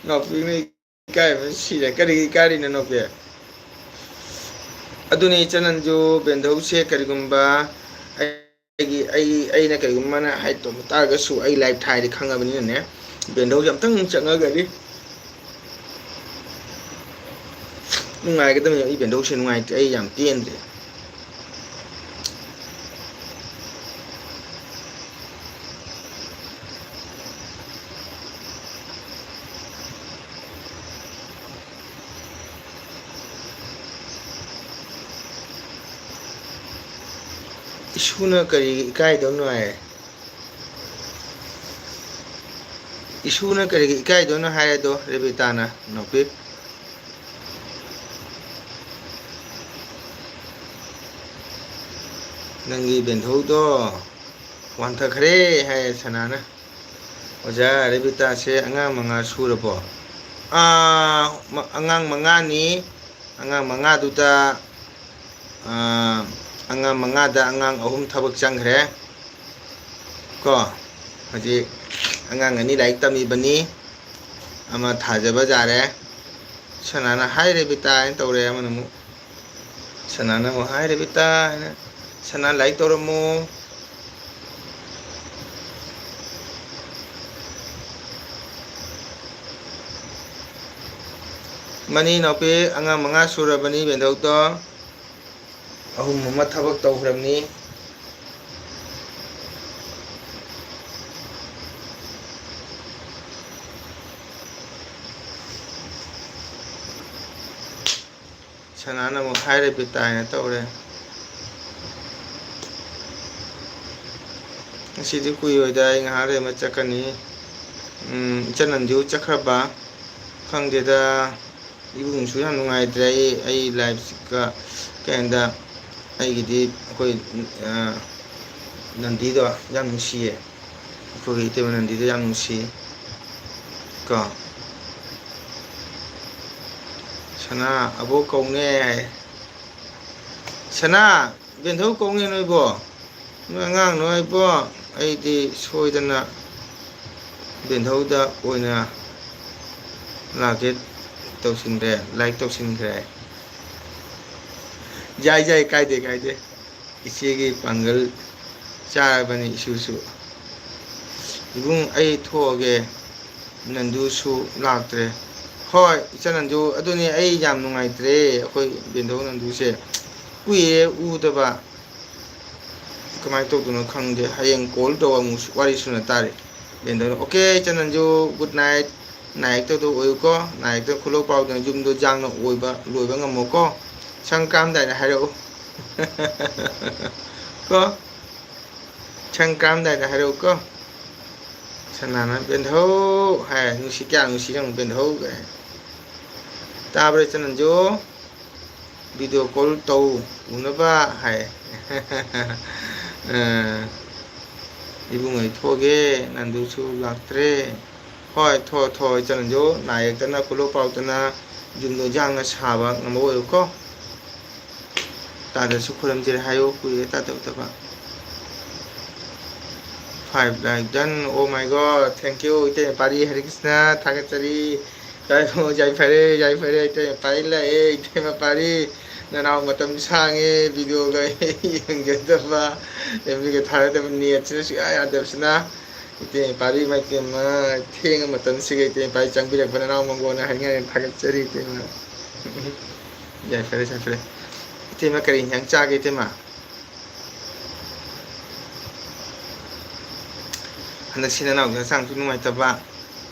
ꯅꯥꯎꯄꯤꯅ ꯏꯀꯥꯏꯕꯅ ꯁꯤꯔꯦ꯫ ꯀꯔꯤꯒꯤ ꯏꯀꯥꯏꯔꯤꯅꯣ ꯅꯥꯎꯄꯤ? ꯑꯗꯨꯅꯤ ꯏꯆꯟ ꯅꯟꯖꯨ, ꯕꯦꯟꯙꯧꯁꯦ ꯀꯔꯤꯒꯨꯝꯕ ꯑꯩ ꯑꯩꯒꯤ, ꯑꯩ, ꯑꯩꯅ ꯀꯔꯤꯒꯨꯝꯕ ꯃꯥꯅ ꯍꯥꯏ ꯇꯧꯕ ꯇꯥꯔꯒꯁꯨ, ꯑꯩ ꯂꯥꯏꯞ ꯊꯥꯏꯗꯤ ꯈꯪꯉꯕꯅꯤꯅꯅꯦ, ꯕꯦꯟꯗꯧꯁꯦ ꯑꯝꯇꯪ ꯆꯪꯉꯒꯗꯤ ꯅꯨꯡꯉꯥꯏꯒꯗꯕꯅꯤ꯫ ꯑꯩ ꯕꯦꯟꯗꯧꯁꯦ ꯅꯨꯡꯉꯥꯏꯇꯦ, ꯑꯩ ꯌꯥꯝ ꯄꯦꯟꯗ꯭ꯔꯦ꯫ ꯏꯁꯨꯅ ꯀꯔꯤꯒꯤ ꯏꯀꯥꯏꯗꯧꯅꯣ ꯍꯥꯏ? ꯏꯁꯨꯅ ꯀꯔꯤꯒꯤ ꯏꯀꯥꯏꯗꯣꯏꯅꯣ ꯍꯥꯏ ꯑꯗꯣ, ꯔꯦꯕꯤꯇꯥꯅ, ꯅꯥꯎꯄꯤ꯫ ꯅꯪꯒꯤ ꯕꯦꯟꯊꯧꯗꯣ ꯋꯥꯟꯊꯈ꯭ꯔꯦ ꯍꯥꯏ ꯁꯅꯥꯅ꯫ ꯑꯣꯖꯥ, ꯔꯦꯕꯤꯇꯥꯁꯦ ꯑꯉꯥꯡ ꯃꯉꯥ ꯁꯨꯔꯕꯣ? ꯑꯥ, ꯃ-, ꯑꯉꯥꯡ ꯃꯉꯥꯅꯤ꯫ ꯑꯉꯥꯡ ꯃꯉꯥꯗꯨꯗ, ꯑꯥ, ꯑꯉꯥꯡ ꯃꯉꯥꯗ ꯑꯉꯥꯡ ꯑꯍꯨꯝ ꯊꯕꯛ ꯆꯪꯈ꯭ꯔꯦ꯫ ꯀꯣ, ꯍꯧꯖꯤꯛ ꯑꯉꯥꯡ ꯑꯅꯤ ꯂꯥꯏꯔꯤꯛ ꯇꯝꯃꯤꯕꯅꯤ꯫ ꯑꯃ ꯊꯥꯖꯕ ꯌꯥꯔꯦ꯫ ꯁꯅꯥꯅ "ꯍꯥꯏ ꯔꯦꯕꯤꯇꯥ" ꯍꯥꯏꯅ ꯇꯧꯔꯦ꯫ ꯑꯃꯅ ꯑꯃꯨꯛ, ꯁꯅꯥꯅ ꯑꯃꯨꯛ "ꯍꯥꯏ ꯔꯦꯕꯤꯇꯥ" ꯍꯥꯏꯅ, "ꯁꯅꯥ ꯂꯥꯏꯔꯤꯛ ꯇꯧꯔꯝꯃꯣ"꯫ ꯃꯅꯤ ꯅꯥꯎꯄꯤ, ꯑꯉꯥꯡ ꯃꯉꯥ ꯁꯨꯔꯕꯅꯤ ꯕꯦꯟꯗꯧꯗꯣ꯫ ꯑꯍꯨꯝ ꯑꯃ ꯊꯕꯛ ꯇꯧꯈ꯭ꯔꯕꯅꯤ꯫ ꯁꯅꯥꯅ ꯑꯃꯨꯛ "ꯍꯥꯏ ꯔꯦꯕꯤꯇꯥ" ꯍꯥꯏꯅ ꯇꯧꯔꯦ꯫ ꯉꯁꯤꯗꯤ ꯀꯨꯏꯔꯣꯏꯗ, ꯑꯩ ꯉꯥꯏꯍꯥꯛ ꯂꯩꯔ ꯑꯃ ꯆꯠꯀꯅꯤ꯫ ꯎꯝ, ꯏꯆꯟ ꯅꯟꯗꯤꯍꯣꯏ ꯆꯠꯈ꯭ꯔꯕ? ꯈꯪꯗꯦꯗ꯫ ꯏꯕꯨꯡꯁꯨ ꯌꯥꯝ ꯅꯨꯡꯉꯥꯏꯇ꯭ꯔꯦ꯫ ꯑꯩ, ꯑꯩ ꯂꯥꯏꯐꯁꯤꯒ ꯀꯩ ꯍꯥꯏꯗ, ꯑꯩꯒꯤꯗꯤ ꯑꯩꯈꯣꯏ, ꯑ, ꯅꯟꯗꯤꯗꯣ ꯌꯥꯝ ꯅꯨꯡꯁꯤꯌꯦ꯫ ꯑꯩꯈꯣꯏꯒꯤ ꯏꯇꯩꯃ ꯅꯟꯗꯤꯗꯣ ꯌꯥꯝ ꯅꯨꯡꯁꯤ꯫ ꯀꯣ꯫ ꯁꯅꯥ, "ꯑꯕꯣꯛ ꯀꯧꯅꯦ" ꯍꯥꯏ꯫ ꯁꯅꯥ, ꯕꯦꯟꯊꯧ ꯀꯧꯅꯦ ꯅꯣꯏꯕꯣ꯫ ꯅꯣꯏ ꯑꯉꯥꯡ ꯅꯣꯏꯕꯣ, ꯑꯩꯗꯤ ꯁꯣꯏꯗꯅ ꯕꯦꯟꯊꯧꯗ ꯑꯣꯏꯅ ꯂꯥꯛꯀꯦ ꯇꯧꯁꯤꯟꯈ꯭ꯔꯦ, ꯂꯥꯏꯛ ꯇꯧꯁꯤꯟꯈ꯭ꯔꯦ꯫ ꯌꯥꯏ, ꯌꯥꯏ, ꯀꯥꯏꯗꯦ, ꯀꯥꯏꯗꯦ꯫ ꯏꯆꯦꯒꯤ ꯄꯥꯡꯒꯜ ꯆꯥꯔꯕꯅꯤ ꯏꯁꯨꯁꯨ꯫ ꯏꯕꯨꯡ, ꯑꯩ ꯊꯣꯛꯑꯒꯦ, ꯅꯟꯗꯨꯁꯨ ꯂꯥꯛꯇ꯭ꯔꯦ꯫ ꯍꯣꯏ, ꯏꯆꯟ ꯅꯟꯗꯨ, ꯑꯗꯨꯅꯤ, ꯑꯩ ꯌꯥꯝ ꯅꯨꯡꯉꯥꯏꯇ꯭ꯔꯦ꯫ ꯑꯩꯈꯣꯏ ꯕꯦꯟꯗꯧ ꯅꯟꯗꯨꯁꯦ ꯀꯨꯏꯔꯦ ꯎꯗꯕ꯫ ꯀꯃꯥꯏꯅ ꯇꯧꯗꯣꯏꯅꯣ ꯈꯪꯗꯦ꯫ ꯍꯌꯦꯡ call ꯇꯧꯔ ꯑꯃꯨꯛ ꯋꯥꯔꯤ ꯁꯨꯅ ꯇꯥꯔꯦ꯫ ꯕꯦꯟꯗꯧꯅ, "Okay, ꯏꯆꯟ ꯅꯟꯗꯨ, good night꯫ ꯅꯥ ꯌꯦꯛꯇꯗ ꯑꯣꯏꯌꯨꯀꯣ꯫ ꯅꯥ ꯌꯦꯛꯇ ꯈꯨꯂꯧ ꯄꯥꯎꯗꯅ ꯌꯨꯝꯗꯣ ꯌꯥꯡꯅ ꯑꯣꯏꯕ, ꯂꯣꯏꯕ ꯉꯝꯃꯣꯀꯣ꯫ ꯁꯪ ꯀꯥꯝꯗꯥꯏꯗ ꯍꯥꯏꯔꯛꯎ꯫ ꯀꯣ? ꯁꯪ ꯀꯥꯝꯗꯥꯏꯗ ꯍꯥꯏꯔꯛꯎꯀꯣ꯫" ꯁꯅꯥꯅ, "ꯕꯦꯟꯙꯧ" ꯍꯥꯏ, ꯅꯨꯡꯁꯤ, ꯀꯌꯥ ꯅꯨꯡꯁꯤ ꯌꯦꯡꯉꯨ, "ꯕꯦꯟꯙꯧ" ꯀꯥꯏ꯫ ꯇꯥꯕ꯭ꯔꯥ, ꯏꯆꯟ ꯅꯟꯖꯨ? "Video call ꯇꯧ, ꯎꯅꯕ" ꯍꯥꯏ꯫ ꯑ, "ꯏꯕꯨꯡ, ꯑꯩ ꯊꯣꯛꯑꯒꯦ, ꯅꯟꯗꯨꯁꯨ ꯂꯥꯛꯇ꯭ꯔꯦ꯫" ꯍꯣꯏ, ꯊꯣꯛꯑꯣ, ꯊꯣꯛꯑꯣ, ꯏꯆꯟ ꯅꯟꯖꯨ, ꯅꯥ ꯌꯦꯛꯇꯅ, ꯈꯨꯂꯧ ꯄꯥꯎꯗꯅ, ꯌꯨꯝꯗꯣ ꯌꯥꯡꯅ ꯁꯥꯕ ꯉꯝꯕ ꯑꯣꯏꯌꯨꯀꯣ꯫ ꯇꯥꯗꯁꯨ ꯈꯨꯔꯨꯝꯖꯔꯤ ꯍꯥꯏꯌꯨ, ꯀꯨꯏꯔꯦ ꯇꯥꯗꯕꯗꯕ꯫ Five like done, oh my God, thank you, ꯏꯇꯩ ꯄꯥꯔꯤ, ꯍꯔꯦ ꯀ꯭ꯔꯤꯁꯅ, ꯊꯥꯒꯠꯆꯔꯤ꯫ ꯌꯥꯏꯐ-, ꯌꯥꯏꯐꯔꯦ, ꯌꯥꯏꯐꯔꯦ, ꯏꯇꯩ ꯄꯥꯔꯤ ꯂꯥꯛꯑꯦ, ꯏꯇꯩ ꯄꯥꯔꯤ꯫ ꯅꯅꯥꯎ ꯃꯇꯝ ꯁꯥꯡꯉꯦ, video ꯒ ꯌꯦꯡꯖꯗꯕ, MB ꯒ ꯊꯥꯔꯗꯕ, net ꯁꯤꯅ ꯁꯨꯡꯌꯥ ꯌꯥꯗꯕꯁꯤꯅ꯫ ꯏꯇꯩ ꯄꯥꯔꯤ ꯃꯥꯏꯇꯦꯝꯃ, ꯊꯦꯡꯉ ꯃꯇꯝꯁꯤꯒ ꯏꯇꯩ ꯄꯥꯔꯤ ꯆꯪꯕꯤꯔꯛꯄ ꯅꯅꯥꯎ ꯃꯪꯒꯣꯟꯅ ꯍꯥꯏꯅꯤꯡꯉꯥꯏ ꯊꯥꯒꯠꯆꯔꯤ ꯏꯇꯩꯃ꯫ ꯌꯥꯏꯐꯔꯦ, ꯌꯥꯏꯐꯔꯦ꯫ ꯏꯇꯩꯃ ꯀꯔꯤ ꯏꯟꯖꯥꯡ ꯆꯥꯒꯦ ꯏꯇꯩꯃ? ꯍꯟꯗꯛꯁꯤ ꯅꯅꯥꯎꯒꯤ ꯍꯛꯆꯥꯡꯁꯨ ꯅꯨꯡꯉꯥꯏꯇꯕ,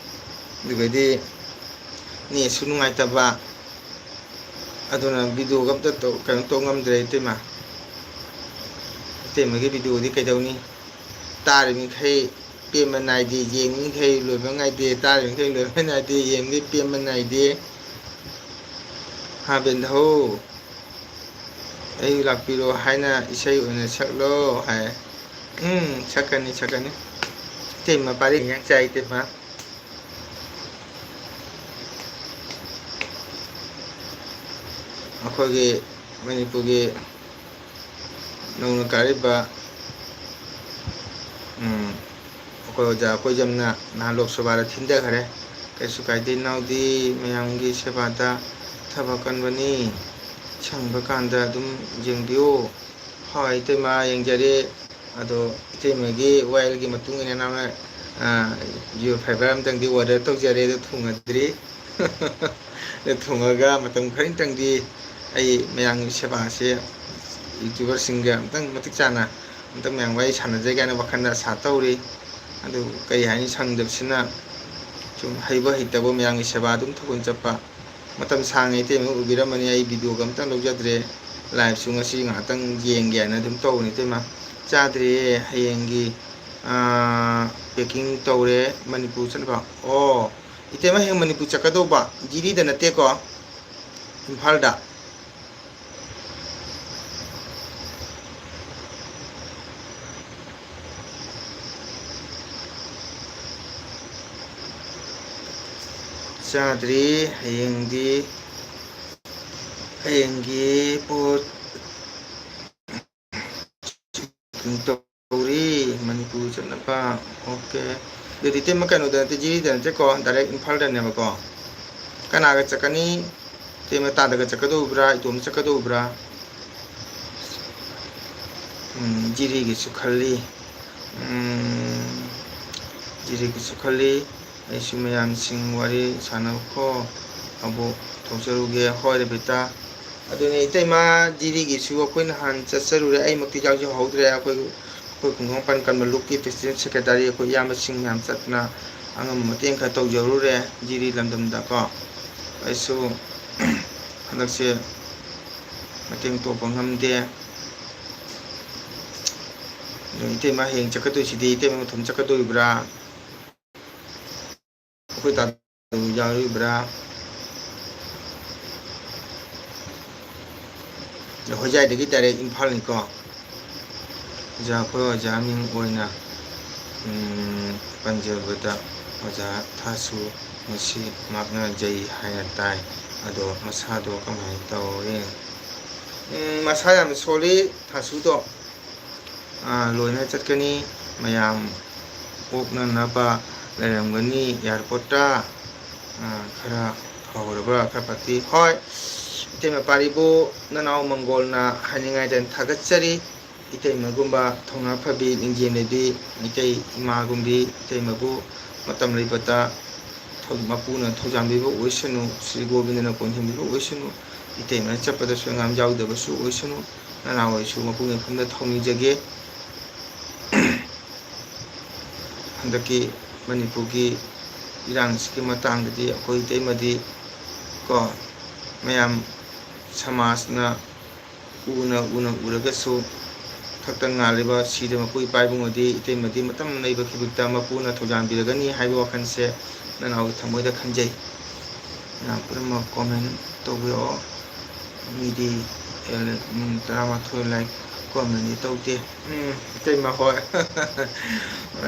ꯑꯗꯨꯒꯗꯤ ꯅꯦꯠꯁꯨ ꯅꯨꯡꯉꯥꯏꯇꯕ, ꯑꯗꯨꯅ video ꯒ ꯑꯝꯇ ꯇꯧ-, ꯀꯩꯅꯣ ꯇꯧ ꯉꯝꯗ꯭ꯔꯦ ꯏꯇꯩꯃ꯫ ꯏꯇꯩꯃꯒꯤ video ꯗꯤ ꯀꯩꯗꯧꯅꯤ? ꯇꯥꯔꯤꯕ ꯃꯈꯩ ꯄꯦꯟꯕ ꯅꯥꯏꯗꯦ, ꯌꯦꯡꯉꯤꯈꯩ ꯂꯣꯏꯕ ꯅꯥꯏꯗꯦ, ꯇꯥꯔꯤꯕ ꯃꯈꯩ ꯂꯣꯏꯕ ꯅꯥꯏꯗꯦ, ꯌꯦꯡꯉꯤꯈꯩ ꯄꯦꯟꯕ ꯅꯥꯏꯗꯦ꯫ ꯍꯥ, ꯕꯦꯟꯙꯧ, "ꯑꯩ ꯂꯥꯛꯄꯤꯔꯣ ꯍꯥꯏꯅ ꯏꯁꯩ ꯑꯣꯏꯅ ꯁꯛꯂꯣ" ꯍꯥꯏ꯫ ꯎꯝ, ꯁꯛꯀꯅꯤ, ꯁꯛꯀꯅꯤ꯫ ꯏꯇꯩꯃ ꯄꯥꯔꯤ ꯌꯥꯝ ꯆꯥꯏ, ꯏꯇꯩꯃ꯫ ꯑꯩꯈꯣꯏꯒꯤ ꯃꯅꯤꯄꯨꯔꯒꯤ ꯅꯧꯅ ꯀꯥꯔꯛꯏꯕ, ꯎꯝ, ꯑꯩꯈꯣꯏ ꯑꯣꯖꯥ ꯀꯣꯏꯖꯝꯅ ꯅꯍꯥꯟ ꯂꯣꯛ ꯁꯚꯥꯗ ꯊꯤꯟꯊꯈ꯭ꯔꯦ꯫ ꯀꯩꯁꯨ ꯀꯥꯏꯗꯦ ꯏꯅꯥꯎꯗꯤ, ꯃꯌꯥꯝꯒꯤ ꯁꯦꯕꯥꯗ ꯊꯕꯛ ꯀꯟꯕꯅꯤ꯫ ꯁꯪꯕ ꯀꯥꯟꯗ ꯑꯗꯨꯝ ꯌꯦꯡꯕꯤꯌꯨ꯫ ꯍꯣꯏ ꯏꯇꯩꯃ, ꯌꯦꯡꯖꯔꯤ꯫ ꯑꯗꯣ ꯏꯇꯩꯃꯒꯤ ꯋꯥꯌꯦꯜꯒꯤ ꯃꯇꯨꯡ ꯏꯟꯅ ꯅꯪꯅ, ꯑ, Jio Fiber ꯑꯝꯇꯪꯗꯤ order ꯇꯧꯖꯔꯦ, ꯑꯗꯣ ꯊꯨꯡꯉꯗ꯭ꯔꯤ꯫ ꯑꯗꯣ ꯊꯨꯡꯉꯒ ꯃꯇꯝ ꯈꯔꯅꯤꯇꯪꯗꯤ ꯑꯩ ꯃꯌꯥꯝꯒꯤ ꯁꯦꯕꯥꯁꯦ YouTuberꯁꯤꯡꯒ ꯑꯝꯇꯪ ꯃꯇꯤꯛ ꯆꯥꯅ ꯑꯝꯇꯪ ꯃꯌꯥꯝ ꯋꯥꯔꯤ ꯁꯥꯟꯅꯖꯒꯦ ꯍꯥꯏꯅ ꯋꯥꯈꯜꯗ ꯑꯁꯥ ꯇꯧꯔꯤ꯫ ꯑꯗꯨ ꯀꯔꯤ ꯍꯥꯏꯅꯤ, ꯁꯪꯗꯕꯁꯤꯅ ꯁꯨꯝ ꯍꯩꯕ ꯍꯩꯇꯕ ꯃꯌꯥꯝꯒꯤ ꯁꯦꯕꯥ ꯑꯗꯨꯝ ꯊꯧꯒꯜ ꯆꯠꯄ꯫ ꯃꯇꯝ ꯁꯥꯡꯉꯦ ꯏꯇꯩꯃ ꯎꯕꯤꯔꯝꯃꯅꯤ, ꯑꯩ videoꯒ ꯑꯝꯇꯪ ꯂꯧꯖꯗ꯭ꯔꯦ, liveꯁꯨ ꯉꯁꯤ ꯉꯥꯏꯍꯥꯛꯇꯪ ꯌꯦꯡꯒꯦ ꯍꯥꯏꯅ ꯑꯗꯨꯝ ꯇꯧꯕꯅꯤ ꯏꯇꯩꯃ꯫ ꯆꯥꯗ꯭ꯔꯤꯌꯦ, ꯍꯌꯦꯡꯒꯤ, ꯑꯥ, packing ꯇꯧꯔꯦ ꯃꯅꯤꯄꯨꯔ ꯆꯠꯅꯕ꯫ ꯑꯣ, ꯏꯇꯩꯃ ꯍꯌꯦꯡ ꯃꯅꯤꯄꯨꯔ ꯆꯠꯀꯗꯧꯕ, ꯖꯤꯔꯤꯗ ꯅꯠꯇꯦꯀꯣ, ꯏꯝꯐꯥꯜꯗ꯫ ꯆꯥꯗ꯭ꯔꯤ꯫ ꯍꯌꯦꯡꯗꯤ, ꯍꯌꯦꯡꯒꯤ ꯄꯣꯠ ꯇꯧꯔꯤ꯫ ꯃꯅꯤꯄꯨꯔ ꯆꯠꯅꯕ꯫ OK꯫ ꯑꯗꯨꯗꯤ ꯏꯇꯩꯃ ꯀꯩꯅꯣꯗ ꯅꯠꯇꯦ, ꯖꯤꯔꯤꯗ ꯅꯠꯇꯦꯀꯣ, direct ꯏꯝꯐꯥꯜꯗꯅꯦꯕꯀꯣ꯫ ꯀꯅꯥꯒ ꯆꯠꯀꯅꯤ? ꯏꯇꯩꯃ ꯇꯥꯗꯒ ꯆꯠꯀꯗꯧꯕ꯭ꯔꯥ, ꯏꯇꯣꯝ ꯆꯠꯀꯗꯧꯕ꯭ꯔꯥ? ꯎꯝ, ꯖꯤꯔꯤꯒꯤꯁꯨ ꯈꯜꯂꯤ꯫ ꯎꯝ, ꯖꯤꯔꯤꯒꯤꯁꯨ ꯈꯜꯂꯤ꯫ ꯑꯩꯁꯨ ꯃꯌꯥꯝꯁꯤꯡ ꯋꯥꯔꯤ ꯁꯥꯟꯅꯈꯣ ꯑꯕꯣꯛ ꯊꯣꯛꯆꯔꯨꯒꯦ꯫ ꯍꯣꯏ ꯔꯦꯕꯤꯇꯥ꯫ ꯑꯗꯨꯅꯦ ꯏꯇꯩꯃ, ꯖꯤꯔꯤꯒꯤꯁꯨ ꯑꯩꯈꯣꯏ ꯅꯍꯥꯟ ꯆꯠꯆꯔꯨꯔꯦ꯫ ꯑꯩꯃꯛꯇꯤ ꯌꯥꯎꯖꯍꯧꯗ꯭ꯔꯦ꯫ ꯑꯩꯈꯣꯏ, ꯑꯩꯈꯣꯏ ꯈꯨꯡꯒꯪ ꯃꯄꯥꯟ ꯀꯟꯕ ꯂꯨꯞꯀꯤ president secretary, ꯑꯩꯈꯣꯏ ꯏꯌꯥꯝꯕꯁꯤꯡ ꯃꯌꯥꯝ ꯆꯠꯇꯅ ꯑꯉꯝꯕ ꯃꯇꯦꯡ ꯈꯔ ꯇꯧꯖꯔꯨꯔꯦ ꯖꯤꯔꯤ ꯂꯝꯗꯝꯗꯀꯣ꯫ ꯑꯩꯁꯨ ꯍꯟꯗꯛꯁꯦ ꯃꯇꯦꯡ ꯇꯧꯕ ꯉꯝꯗꯦ꯫ ꯑꯗꯣ ꯏꯇꯩꯃ ꯍꯌꯦꯡ ꯆꯠꯀꯗꯣꯏꯁꯤꯗꯤ ꯏꯇꯩꯃ ꯃꯊꯟ ꯆꯠꯀꯗꯣꯔꯤꯕ꯭ꯔꯥ? ꯑꯩꯈꯣꯏ ꯇꯥ ꯌꯥꯎꯔꯤꯕ꯭ꯔꯥ? ꯑꯗꯣ ꯍꯣꯏꯖꯥꯏꯗꯒꯤ direct ꯏꯝꯐꯥꯜꯅꯤꯀꯣ꯫ ꯑꯣꯖꯥ, ꯑꯩꯈꯣꯏ ꯑꯣꯖꯥ ꯃꯤꯡ ꯑꯣꯏꯅ, ꯎꯝ, ꯄꯟꯖꯕꯗ ꯑꯣꯖꯥ ꯊꯥꯁꯨ ꯉꯁꯤ ꯃꯥꯛꯅꯖꯩ ꯍꯥꯏꯅ ꯇꯥꯏ꯫ ꯑꯗꯣ ꯃꯁꯥꯗꯣ ꯀꯃꯥꯏꯅ ꯇꯧꯔꯤ? ꯎꯝ, ꯃꯁꯥ ꯌꯥꯝ ꯁꯣꯜꯂꯤ ꯊꯥꯁꯨꯗꯣ꯫ ꯑꯥ, ꯂꯣꯏꯅ ꯆꯠꯀꯅꯤ꯫ ꯃꯌꯥꯝ ꯑꯣꯛꯅꯅꯕ ꯂꯩꯔꯝꯒꯅꯤ airportꯇ꯫ ꯑꯥ, ꯈꯔ ꯐꯍꯧꯔꯕ꯭ꯔꯥ, ꯈꯔ ꯐꯠꯇꯤ? ꯍꯣꯏ, ꯏꯇꯩꯃ ꯄꯥꯔꯤꯕꯨ, ꯅꯅꯥꯎ ꯃꯪꯒꯣꯜꯅ ꯍꯥꯏꯅꯤꯡꯉꯥꯏꯗ ꯊꯥꯒꯠꯆꯔꯤ꯫ ꯏꯇꯩꯃꯒꯨꯝꯕ ꯊꯧꯅꯥ ꯐꯕꯤ, ꯂꯤꯡꯖꯦꯜ ꯂꯩꯕꯤ ꯃꯩꯇꯩ ꯏꯃꯥꯒꯨꯝꯕꯤ ꯏꯇꯩꯃꯕꯨ ꯃꯇꯝ ꯂꯩꯕꯇ ꯊꯧ-, ꯃꯄꯨꯅ ꯊꯧꯖꯥꯟꯕꯤꯕ ꯑꯣꯏꯁꯅꯨ, ꯁ꯭ꯔꯤ ꯒꯣꯕꯤꯟꯗꯅ ꯀꯣꯟꯊꯤꯟꯕꯤꯕ ꯑꯣꯏꯁꯅꯨ, ꯏꯇꯩꯃꯅ ꯆꯠꯄꯗ ꯁꯣꯏꯉꯥꯝ ꯌꯥꯎꯗꯕꯁꯨ ꯑꯣꯏꯁꯅꯨ꯫ ꯅꯅꯥꯎ ꯑꯩꯁꯨ ꯃꯄꯨꯒꯤ ꯃꯐꯝꯗ ꯊꯧꯅꯤꯖꯒꯦ꯫ ꯍꯟꯗꯛꯀꯤ ꯃꯅꯤꯄꯨꯔꯒꯤ ꯏꯔꯥꯡꯁꯤꯒꯤ ꯃꯇꯥꯡꯗꯗꯤ ꯑꯩꯈꯣꯏ ꯏꯇꯩꯃꯗꯤ ꯀꯣ, ꯃꯌꯥꯝ ꯁꯃꯥꯖꯅ ꯎꯅ ꯎꯅ ꯎꯔꯒꯁꯨ ꯊꯛꯇ ꯉꯥꯜꯂꯤꯕ ꯁꯤꯗ ꯃꯄꯨ ꯏꯄꯥ ꯏꯕꯨꯡꯉꯣꯗꯤ ꯏꯇꯩꯃꯗꯤ ꯃꯇꯝ ꯂꯩꯕ ꯈꯤꯕꯤꯛꯇ ꯃꯄꯨꯅ ꯊꯧꯖꯥꯟꯕꯤꯔꯒꯅꯤ ꯍꯥꯏꯕ ꯋꯥꯈꯜꯁꯦ ꯅꯅꯥꯎꯒꯤ ꯊꯃꯣꯏꯗ ꯈꯟꯖꯩ꯫ ꯃꯌꯥꯝ ꯄꯨꯝꯅꯃꯛ comment ꯇꯧꯕꯤꯔꯛꯑꯣ꯫ ꯃꯤꯗꯤ ꯑꯦꯜ-, ꯎꯝ, ꯇꯔꯥꯃꯥꯊꯣꯏ like comment ꯇꯧꯗꯦ꯫ ꯎꯝ, ꯏꯇꯩꯃ ꯍꯣꯏ꯫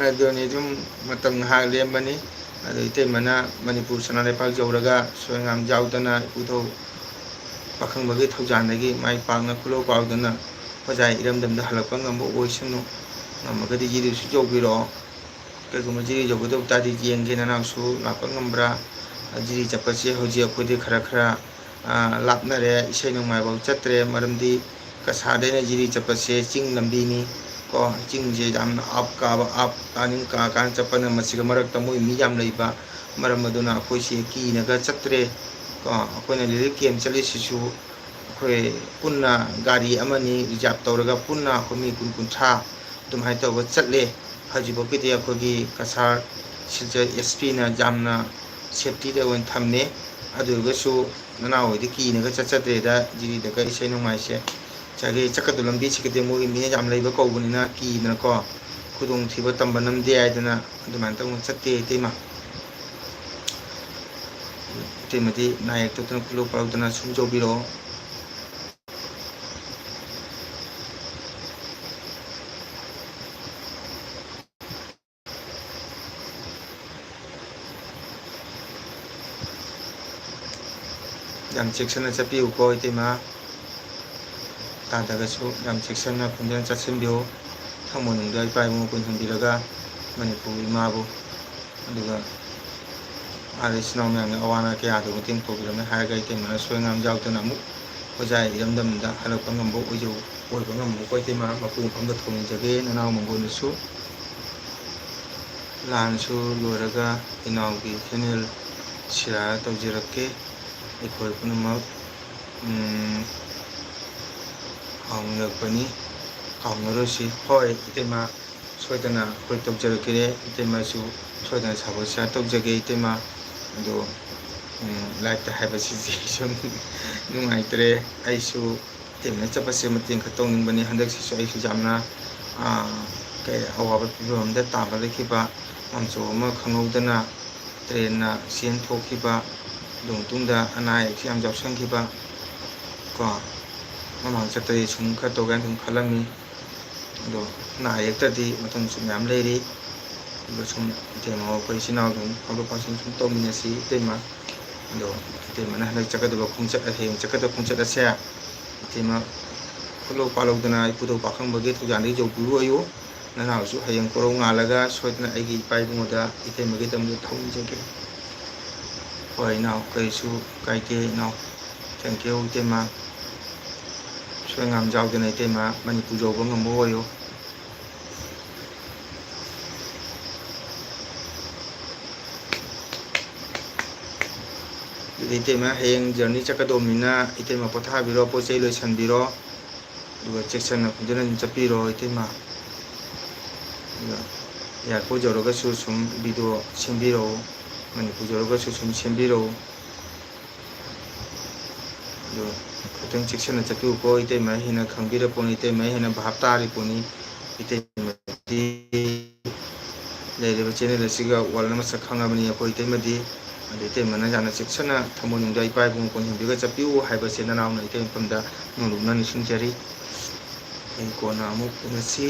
ꯑꯗꯨꯅꯤ ꯑꯗꯨꯝ ꯃꯇꯝ ꯉꯥꯏꯍꯥꯛ ꯂꯦꯟꯕꯅꯤ꯫ ꯑꯗꯣ ꯏꯇꯩꯃꯅ ꯃꯅꯤꯄꯨꯔ ꯁꯅꯥ ꯂꯩꯄꯥꯛ ꯌꯧꯔꯒ ꯁꯣꯏꯉꯥꯝ ꯌꯥꯎꯗꯅ ꯏꯄꯨꯊꯧ ꯄꯥꯈꯪꯕꯒꯤ ꯊꯧꯖꯥꯟꯗꯒꯤ ꯃꯥꯏ ꯄꯥꯛꯅ ꯈꯨꯂꯧ ꯄꯥꯎꯗꯅ ꯍꯣꯖꯥꯏ ꯏꯔꯝꯗꯝꯗ ꯍꯜꯂꯛꯄ ꯉꯝꯕ ꯑꯣꯏꯁꯅꯨ꯫ ꯉꯝꯃꯒꯗꯤ ꯖꯤꯔꯤꯁꯨ ꯌꯧꯕꯤꯔꯛꯑꯣ꯫ ꯀꯩꯒꯨꯝꯕ ꯖꯤꯔꯤ ꯌꯧꯒꯗꯧꯕ ꯇꯥꯔꯗꯤ ꯌꯦꯡꯒꯦ ꯅꯅꯥꯎꯁꯨ ꯂꯥꯛꯄ ꯉꯝꯕ꯭ꯔꯥ? ꯖꯤꯔꯤ ꯆꯠꯄꯁꯦ ꯍꯧꯖꯤꯛ ꯑꯩꯈꯣꯏꯗꯤ ꯈꯔ ꯈꯔ, ꯑ, ꯂꯥꯞꯅꯔꯦ, ꯏꯁꯩ ꯅꯣꯡꯃꯥꯏꯐꯥꯎ ꯆꯠꯇ꯭ꯔꯦ꯫ ꯃꯔꯝꯗꯤ ꯀꯁꯥꯔꯗꯩꯅ ꯖꯤꯔꯤ ꯆꯠꯄꯁꯦ ꯆꯤꯡ ꯂꯝꯕꯤꯅꯤ ꯀꯣ, ꯆꯤꯡꯁꯦ ꯌꯥꯝꯅ up ꯀꯥꯕ, up ꯀꯥꯅꯤꯡ ꯀꯥ ꯀꯥꯅ ꯆꯠꯄꯅ ꯃꯁꯤꯒ ꯃꯔꯛꯇ ꯃꯣꯏ ꯃꯤ ꯌꯥꯝ ꯂꯩꯕ ꯃꯔꯝ ꯑꯗꯨꯅ ꯑꯩꯈꯣꯏꯁꯦ ꯀꯤꯅꯒ ꯆꯠꯇ꯭ꯔꯦ ꯀꯣ꯫ ꯑꯩꯈꯣꯏꯅ relief camp ꯆꯠꯂꯤꯁꯤꯁꯨ ꯑꯩꯈꯣꯏ ꯄꯨꯟꯅ ꯒꯥꯔꯤ ꯑꯃꯅꯤ reserve ꯇꯧꯔꯒ ꯄꯨꯟꯅ ꯑꯩꯈꯣꯏ ꯃꯤ ꯀꯨꯟ ꯀꯨꯟꯊ꯭ꯔꯥ ꯑꯗꯨꯃꯥꯏꯅ ꯇꯧꯔꯒ ꯆꯠꯂꯦ꯫ ꯍꯧꯖꯤꯛꯐꯥꯎꯒꯤꯗꯤ ꯑꯩꯈꯣꯏꯒꯤ ꯀꯁꯥꯔ ꯁꯤꯜꯆꯔ S P ꯅ ꯌꯥꯝꯅ safety ꯗ ꯑꯣꯏꯅ ꯊꯝꯃꯦ꯫ ꯑꯗꯨ ꯑꯣꯏꯔꯒꯁꯨ ꯅꯅꯥꯎ ꯍꯣꯏꯗꯤ ꯀꯤꯅꯒ ꯆꯠꯆꯗ꯭ꯔꯦꯗ, ꯖꯤꯔꯤꯗꯒ ꯏꯁꯩ ꯅꯣꯡꯃꯥꯏꯁꯦ꯫ ꯉꯁꯥꯏꯒꯤ ꯆꯠꯀꯗꯧ ꯂꯝꯕꯤꯁꯤꯒꯗꯤ ꯃꯣꯏꯒꯤ ꯃꯤꯅ ꯌꯥꯝ ꯂꯩꯕ ꯀꯧꯕꯅꯤꯅ ꯀꯤꯗꯅꯀꯣ, ꯈꯨꯗꯣꯡꯊꯤꯕ ꯇꯝꯕ ꯅꯝꯗꯦ ꯍꯥꯏꯗꯅ ꯑꯗꯨꯃꯥꯏꯅ ꯇꯧꯗꯅ ꯆꯠꯇꯦ ꯏꯇꯩꯃ꯫ ꯏꯇꯩꯃꯗꯤ ꯅꯥ ꯌꯦꯛꯇꯗꯅ ꯈꯨꯂꯧ ꯄꯥꯎꯗꯅ ꯁꯨꯝ ꯌꯧꯕꯤꯔꯛꯑꯣ꯫ ꯌꯥꯝ ꯆꯦꯛꯁꯤꯟꯅ ꯆꯠꯄꯤꯌꯨꯀꯣ ꯏꯇꯩꯃ꯫ ꯇꯥꯗ꯭ꯔꯒꯁꯨ ꯌꯥꯝ ꯆꯦꯛꯁꯤꯟꯅ ꯈꯣꯟꯖꯦꯜ ꯆꯠꯁꯤꯟꯕꯤꯌꯨ꯫ ꯊꯃꯣꯏꯅꯨꯡꯗ ꯏꯄꯥ ꯏꯕꯨꯡꯉꯣ ꯀꯨꯏꯅ ꯍꯤꯡꯕꯤꯔꯒ ꯃꯅꯤꯄꯨꯔ ꯏꯃꯥꯕꯨ, ꯑꯗꯨꯒ ꯑꯥꯗ ꯏꯆꯤꯟ ꯏꯅꯥꯎ ꯃꯌꯥꯝꯒꯤ ꯑꯋꯥ ꯑꯅꯥ ꯀꯌꯥꯗꯨ ꯃꯇꯦꯡ ꯇꯧꯕꯤꯔꯝꯃꯦ ꯍꯥꯏꯔꯒ ꯏꯇꯩꯃꯅ ꯁꯣꯏ ꯉꯥꯝ ꯌꯥꯎꯗꯅ ꯑꯃꯨꯛ ꯍꯣꯖꯥꯏ ꯏꯔꯝꯗꯝꯗ ꯍꯜꯂꯛꯄ ꯉꯝꯕ ꯑꯣꯏꯖꯧ, ꯑꯣꯏꯕ ꯉꯝꯕꯀꯣ ꯏꯇꯩꯃ, ꯃꯄꯨ ꯃꯐꯝꯗ ꯊꯧꯅꯤꯖꯒꯦ꯫ ꯅꯅꯥꯎ ꯃꯪꯒꯣꯟꯗꯁꯨ ꯂꯥꯟꯁꯨ ꯂꯣꯏꯔꯒ ꯏꯅꯥꯎꯒꯤ funeral ꯁꯤꯔꯥ ꯇꯧꯖꯔꯛꯀꯦ꯫ ꯑꯩꯈꯣꯏ ꯄꯨꯝꯅꯃꯛ, ꯎꯝ, ꯀꯥꯎꯅꯔꯛꯄꯅꯤ, ꯀꯥꯎꯅꯔꯣꯏꯁꯤ꯫ ꯍꯣꯏ ꯏꯇꯩꯃ, ꯁꯣꯏꯗꯅ ꯑꯩꯈꯣꯏ ꯇꯧꯖꯔꯛꯀꯦ꯫ ꯏꯇꯩꯃꯁꯨ ꯁꯣꯏꯗꯅ ꯁꯥꯕ share ꯇꯧꯖꯒꯦ ꯏꯇꯩꯃ꯫ ꯑꯗꯣ, ꯎꯝ, live ꯇ ꯍꯥꯏꯕꯁꯤꯗꯤ ꯁꯨꯝ ꯅꯨꯡꯉꯥꯏꯇ꯭ꯔꯦ꯫ ꯑꯩꯁꯨ ꯏꯇꯩꯃꯅ ꯆꯠꯄꯁꯦ ꯃꯇꯦꯡ ꯈꯔ ꯇꯧꯅꯤꯡꯕꯅꯤ꯫ ꯍꯟꯗꯛꯁꯤꯁꯨ ꯑꯩꯁꯨ ꯌꯥꯝꯅ, ꯑꯥ, ꯀꯩ, ꯑꯋꯥꯕ ꯐꯤꯕꯝ ꯑꯃꯗ ꯇꯥꯕ ꯂꯩꯈꯤꯕ, ꯉꯝꯆꯣꯛ ꯑꯃ ꯈꯪꯍꯧꯗꯅ train ꯅ accident ꯊꯣꯛꯈꯤꯕ, ꯑꯗꯨ ꯃꯇꯨꯡꯗ ꯑꯅꯥ ꯑꯌꯦꯛꯁꯨ ꯌꯥꯝ ꯌꯥꯎꯁꯟꯈꯤꯕ ꯀꯣ꯫ ꯃꯃꯥꯡ ꯆꯠꯇꯗꯤ ꯁꯨꯝ ꯈꯔ ꯇꯧꯒꯦ ꯍꯥꯏꯅ ꯁꯨꯝ ꯈꯜꯂꯝꯃꯤ꯫ ꯑꯗꯣ ꯑꯅꯥ ꯑꯌꯦꯛꯇꯗꯤ ꯃꯇꯝꯁꯨ ꯃꯌꯥꯝ ꯂꯩꯔꯤ꯫ ꯑꯗꯣ ꯁꯨꯝ ꯏꯇꯩꯃ ꯑꯩꯈꯣꯏ ꯏꯆꯤꯟ ꯏꯅꯥꯎ ꯁꯨꯝ ꯐꯥꯎꯗꯣꯛ ꯐꯥꯎꯖꯤꯟ ꯁꯨꯝ ꯇꯧꯃꯤꯟꯅꯁꯤ ꯏꯇꯩꯃ꯫ ꯑꯗꯣ ꯏꯇꯩꯃꯅ ꯍꯟꯗꯛ ꯆꯠꯀꯗꯕ ꯈꯣꯡꯆꯠ, ꯍꯌꯦꯡ ꯆꯠꯀꯗꯕ ꯈꯣꯡꯆꯠ ꯑꯁꯦ ꯏꯇꯩꯃ ꯈꯨꯠꯂꯧ ꯄꯥꯜꯂꯧꯗꯅ ꯏꯄꯨꯗꯧ ꯄꯥꯈꯪꯕꯒꯤ ꯊꯧꯖꯥꯜꯗꯒꯤ ꯌꯧꯕꯤꯔꯨ ꯑꯣꯏꯌꯨ꯫ ꯅꯅꯥꯎꯁꯨ ꯍꯌꯦꯡ ꯀꯣꯔꯧ ꯉꯥꯜꯂꯒ ꯁꯣꯏꯗꯅ ꯑꯩꯒꯤ ꯏꯄꯥ ꯏꯕꯨꯡꯉꯣꯗ ꯏꯇꯩꯃꯒꯤꯗꯃꯛꯇ ꯊꯧꯅꯤꯖꯒꯦ꯫ ꯍꯣꯏ ꯏꯅꯥꯎ, ꯀꯔꯤꯁꯨ ꯀꯥꯏꯗꯦ ꯏꯅꯥꯎ꯫ Thank you ꯏꯇꯩꯃ꯫ ꯁꯣꯏ ꯉꯥꯝ ꯌꯥꯎꯗꯅ ꯏꯇꯩꯃ ꯃꯅꯤꯄꯨꯔ ꯌꯧꯕ ꯉꯝꯕ ꯑꯣꯏꯌꯨ꯫ ꯑꯗꯨꯗꯤ ꯏꯇꯩꯃ ꯍꯌꯦꯡ journey ꯆꯠꯀꯗꯧꯕꯅꯤꯅ ꯏꯇꯩꯃ ꯄꯣꯊꯥꯕꯤꯔꯣ, ꯄꯣꯠ ꯆꯩ ꯂꯣꯏꯁꯟꯕꯤꯔꯣ꯫ ꯑꯗꯨꯒ ꯆꯦꯛꯁꯤꯟꯅ ꯈꯣꯏꯖꯅ ꯑꯗꯨꯝ ꯆꯠꯄꯤꯔꯣ ꯏꯇꯩꯃ꯫ ꯑꯗꯨꯒ airport ꯌꯧꯔꯒꯁꯨ ꯁꯨꯝ video ꯁꯦꯝꯕꯤꯔꯛꯎ, ꯃꯅꯤꯄꯨꯔ ꯌꯧꯔꯒꯁꯨ ꯁꯨꯝ ꯁꯦꯝꯕꯤꯔꯛꯎ꯫ ꯑꯗꯨ ꯈꯤꯇꯪ ꯆꯦꯛꯁꯤꯟꯅ ꯆꯠꯄꯤꯌꯨꯀꯣ ꯏꯇꯩꯃ, ꯍꯦꯟꯅ ꯈꯪꯕꯤꯔꯛꯄꯅꯤ, ꯏꯇꯩꯃ ꯍꯦꯟꯅ ꯚꯥꯞ ꯇꯥꯔꯤꯄꯣꯠꯅꯤ꯫ ꯏꯇꯩꯃꯗꯤ ꯂꯩꯔꯤꯕ channel ꯑꯁꯤꯒ world ꯅ ꯃꯁꯛ ꯈꯪꯉꯕꯅꯤ ꯑꯩꯈꯣꯏ ꯏꯇꯩꯃꯗꯤ꯫ ꯑꯗꯨ ꯏꯇꯩꯃꯅ ꯌꯥꯝꯅ ꯆꯦꯛꯁꯤꯟꯅ ꯊꯝꯃꯣꯏꯅꯨꯡꯗ ꯏꯄꯥ ꯏꯕꯨꯡꯉꯣ ꯀꯣꯟꯍꯦꯟꯕꯤꯒ ꯆꯠꯄꯤꯌꯨ ꯍꯥꯏꯕꯁꯦ ꯅꯅꯥꯎꯅ ꯏꯇꯩ ꯃꯐꯝꯗ ꯅꯣꯡꯂꯨꯛꯅ ꯅꯤꯡꯁꯤꯡꯖꯔꯤ꯫ ꯑꯩ ꯀꯣꯟꯅ ꯑꯃꯨꯛ ꯎꯅꯁꯤ꯫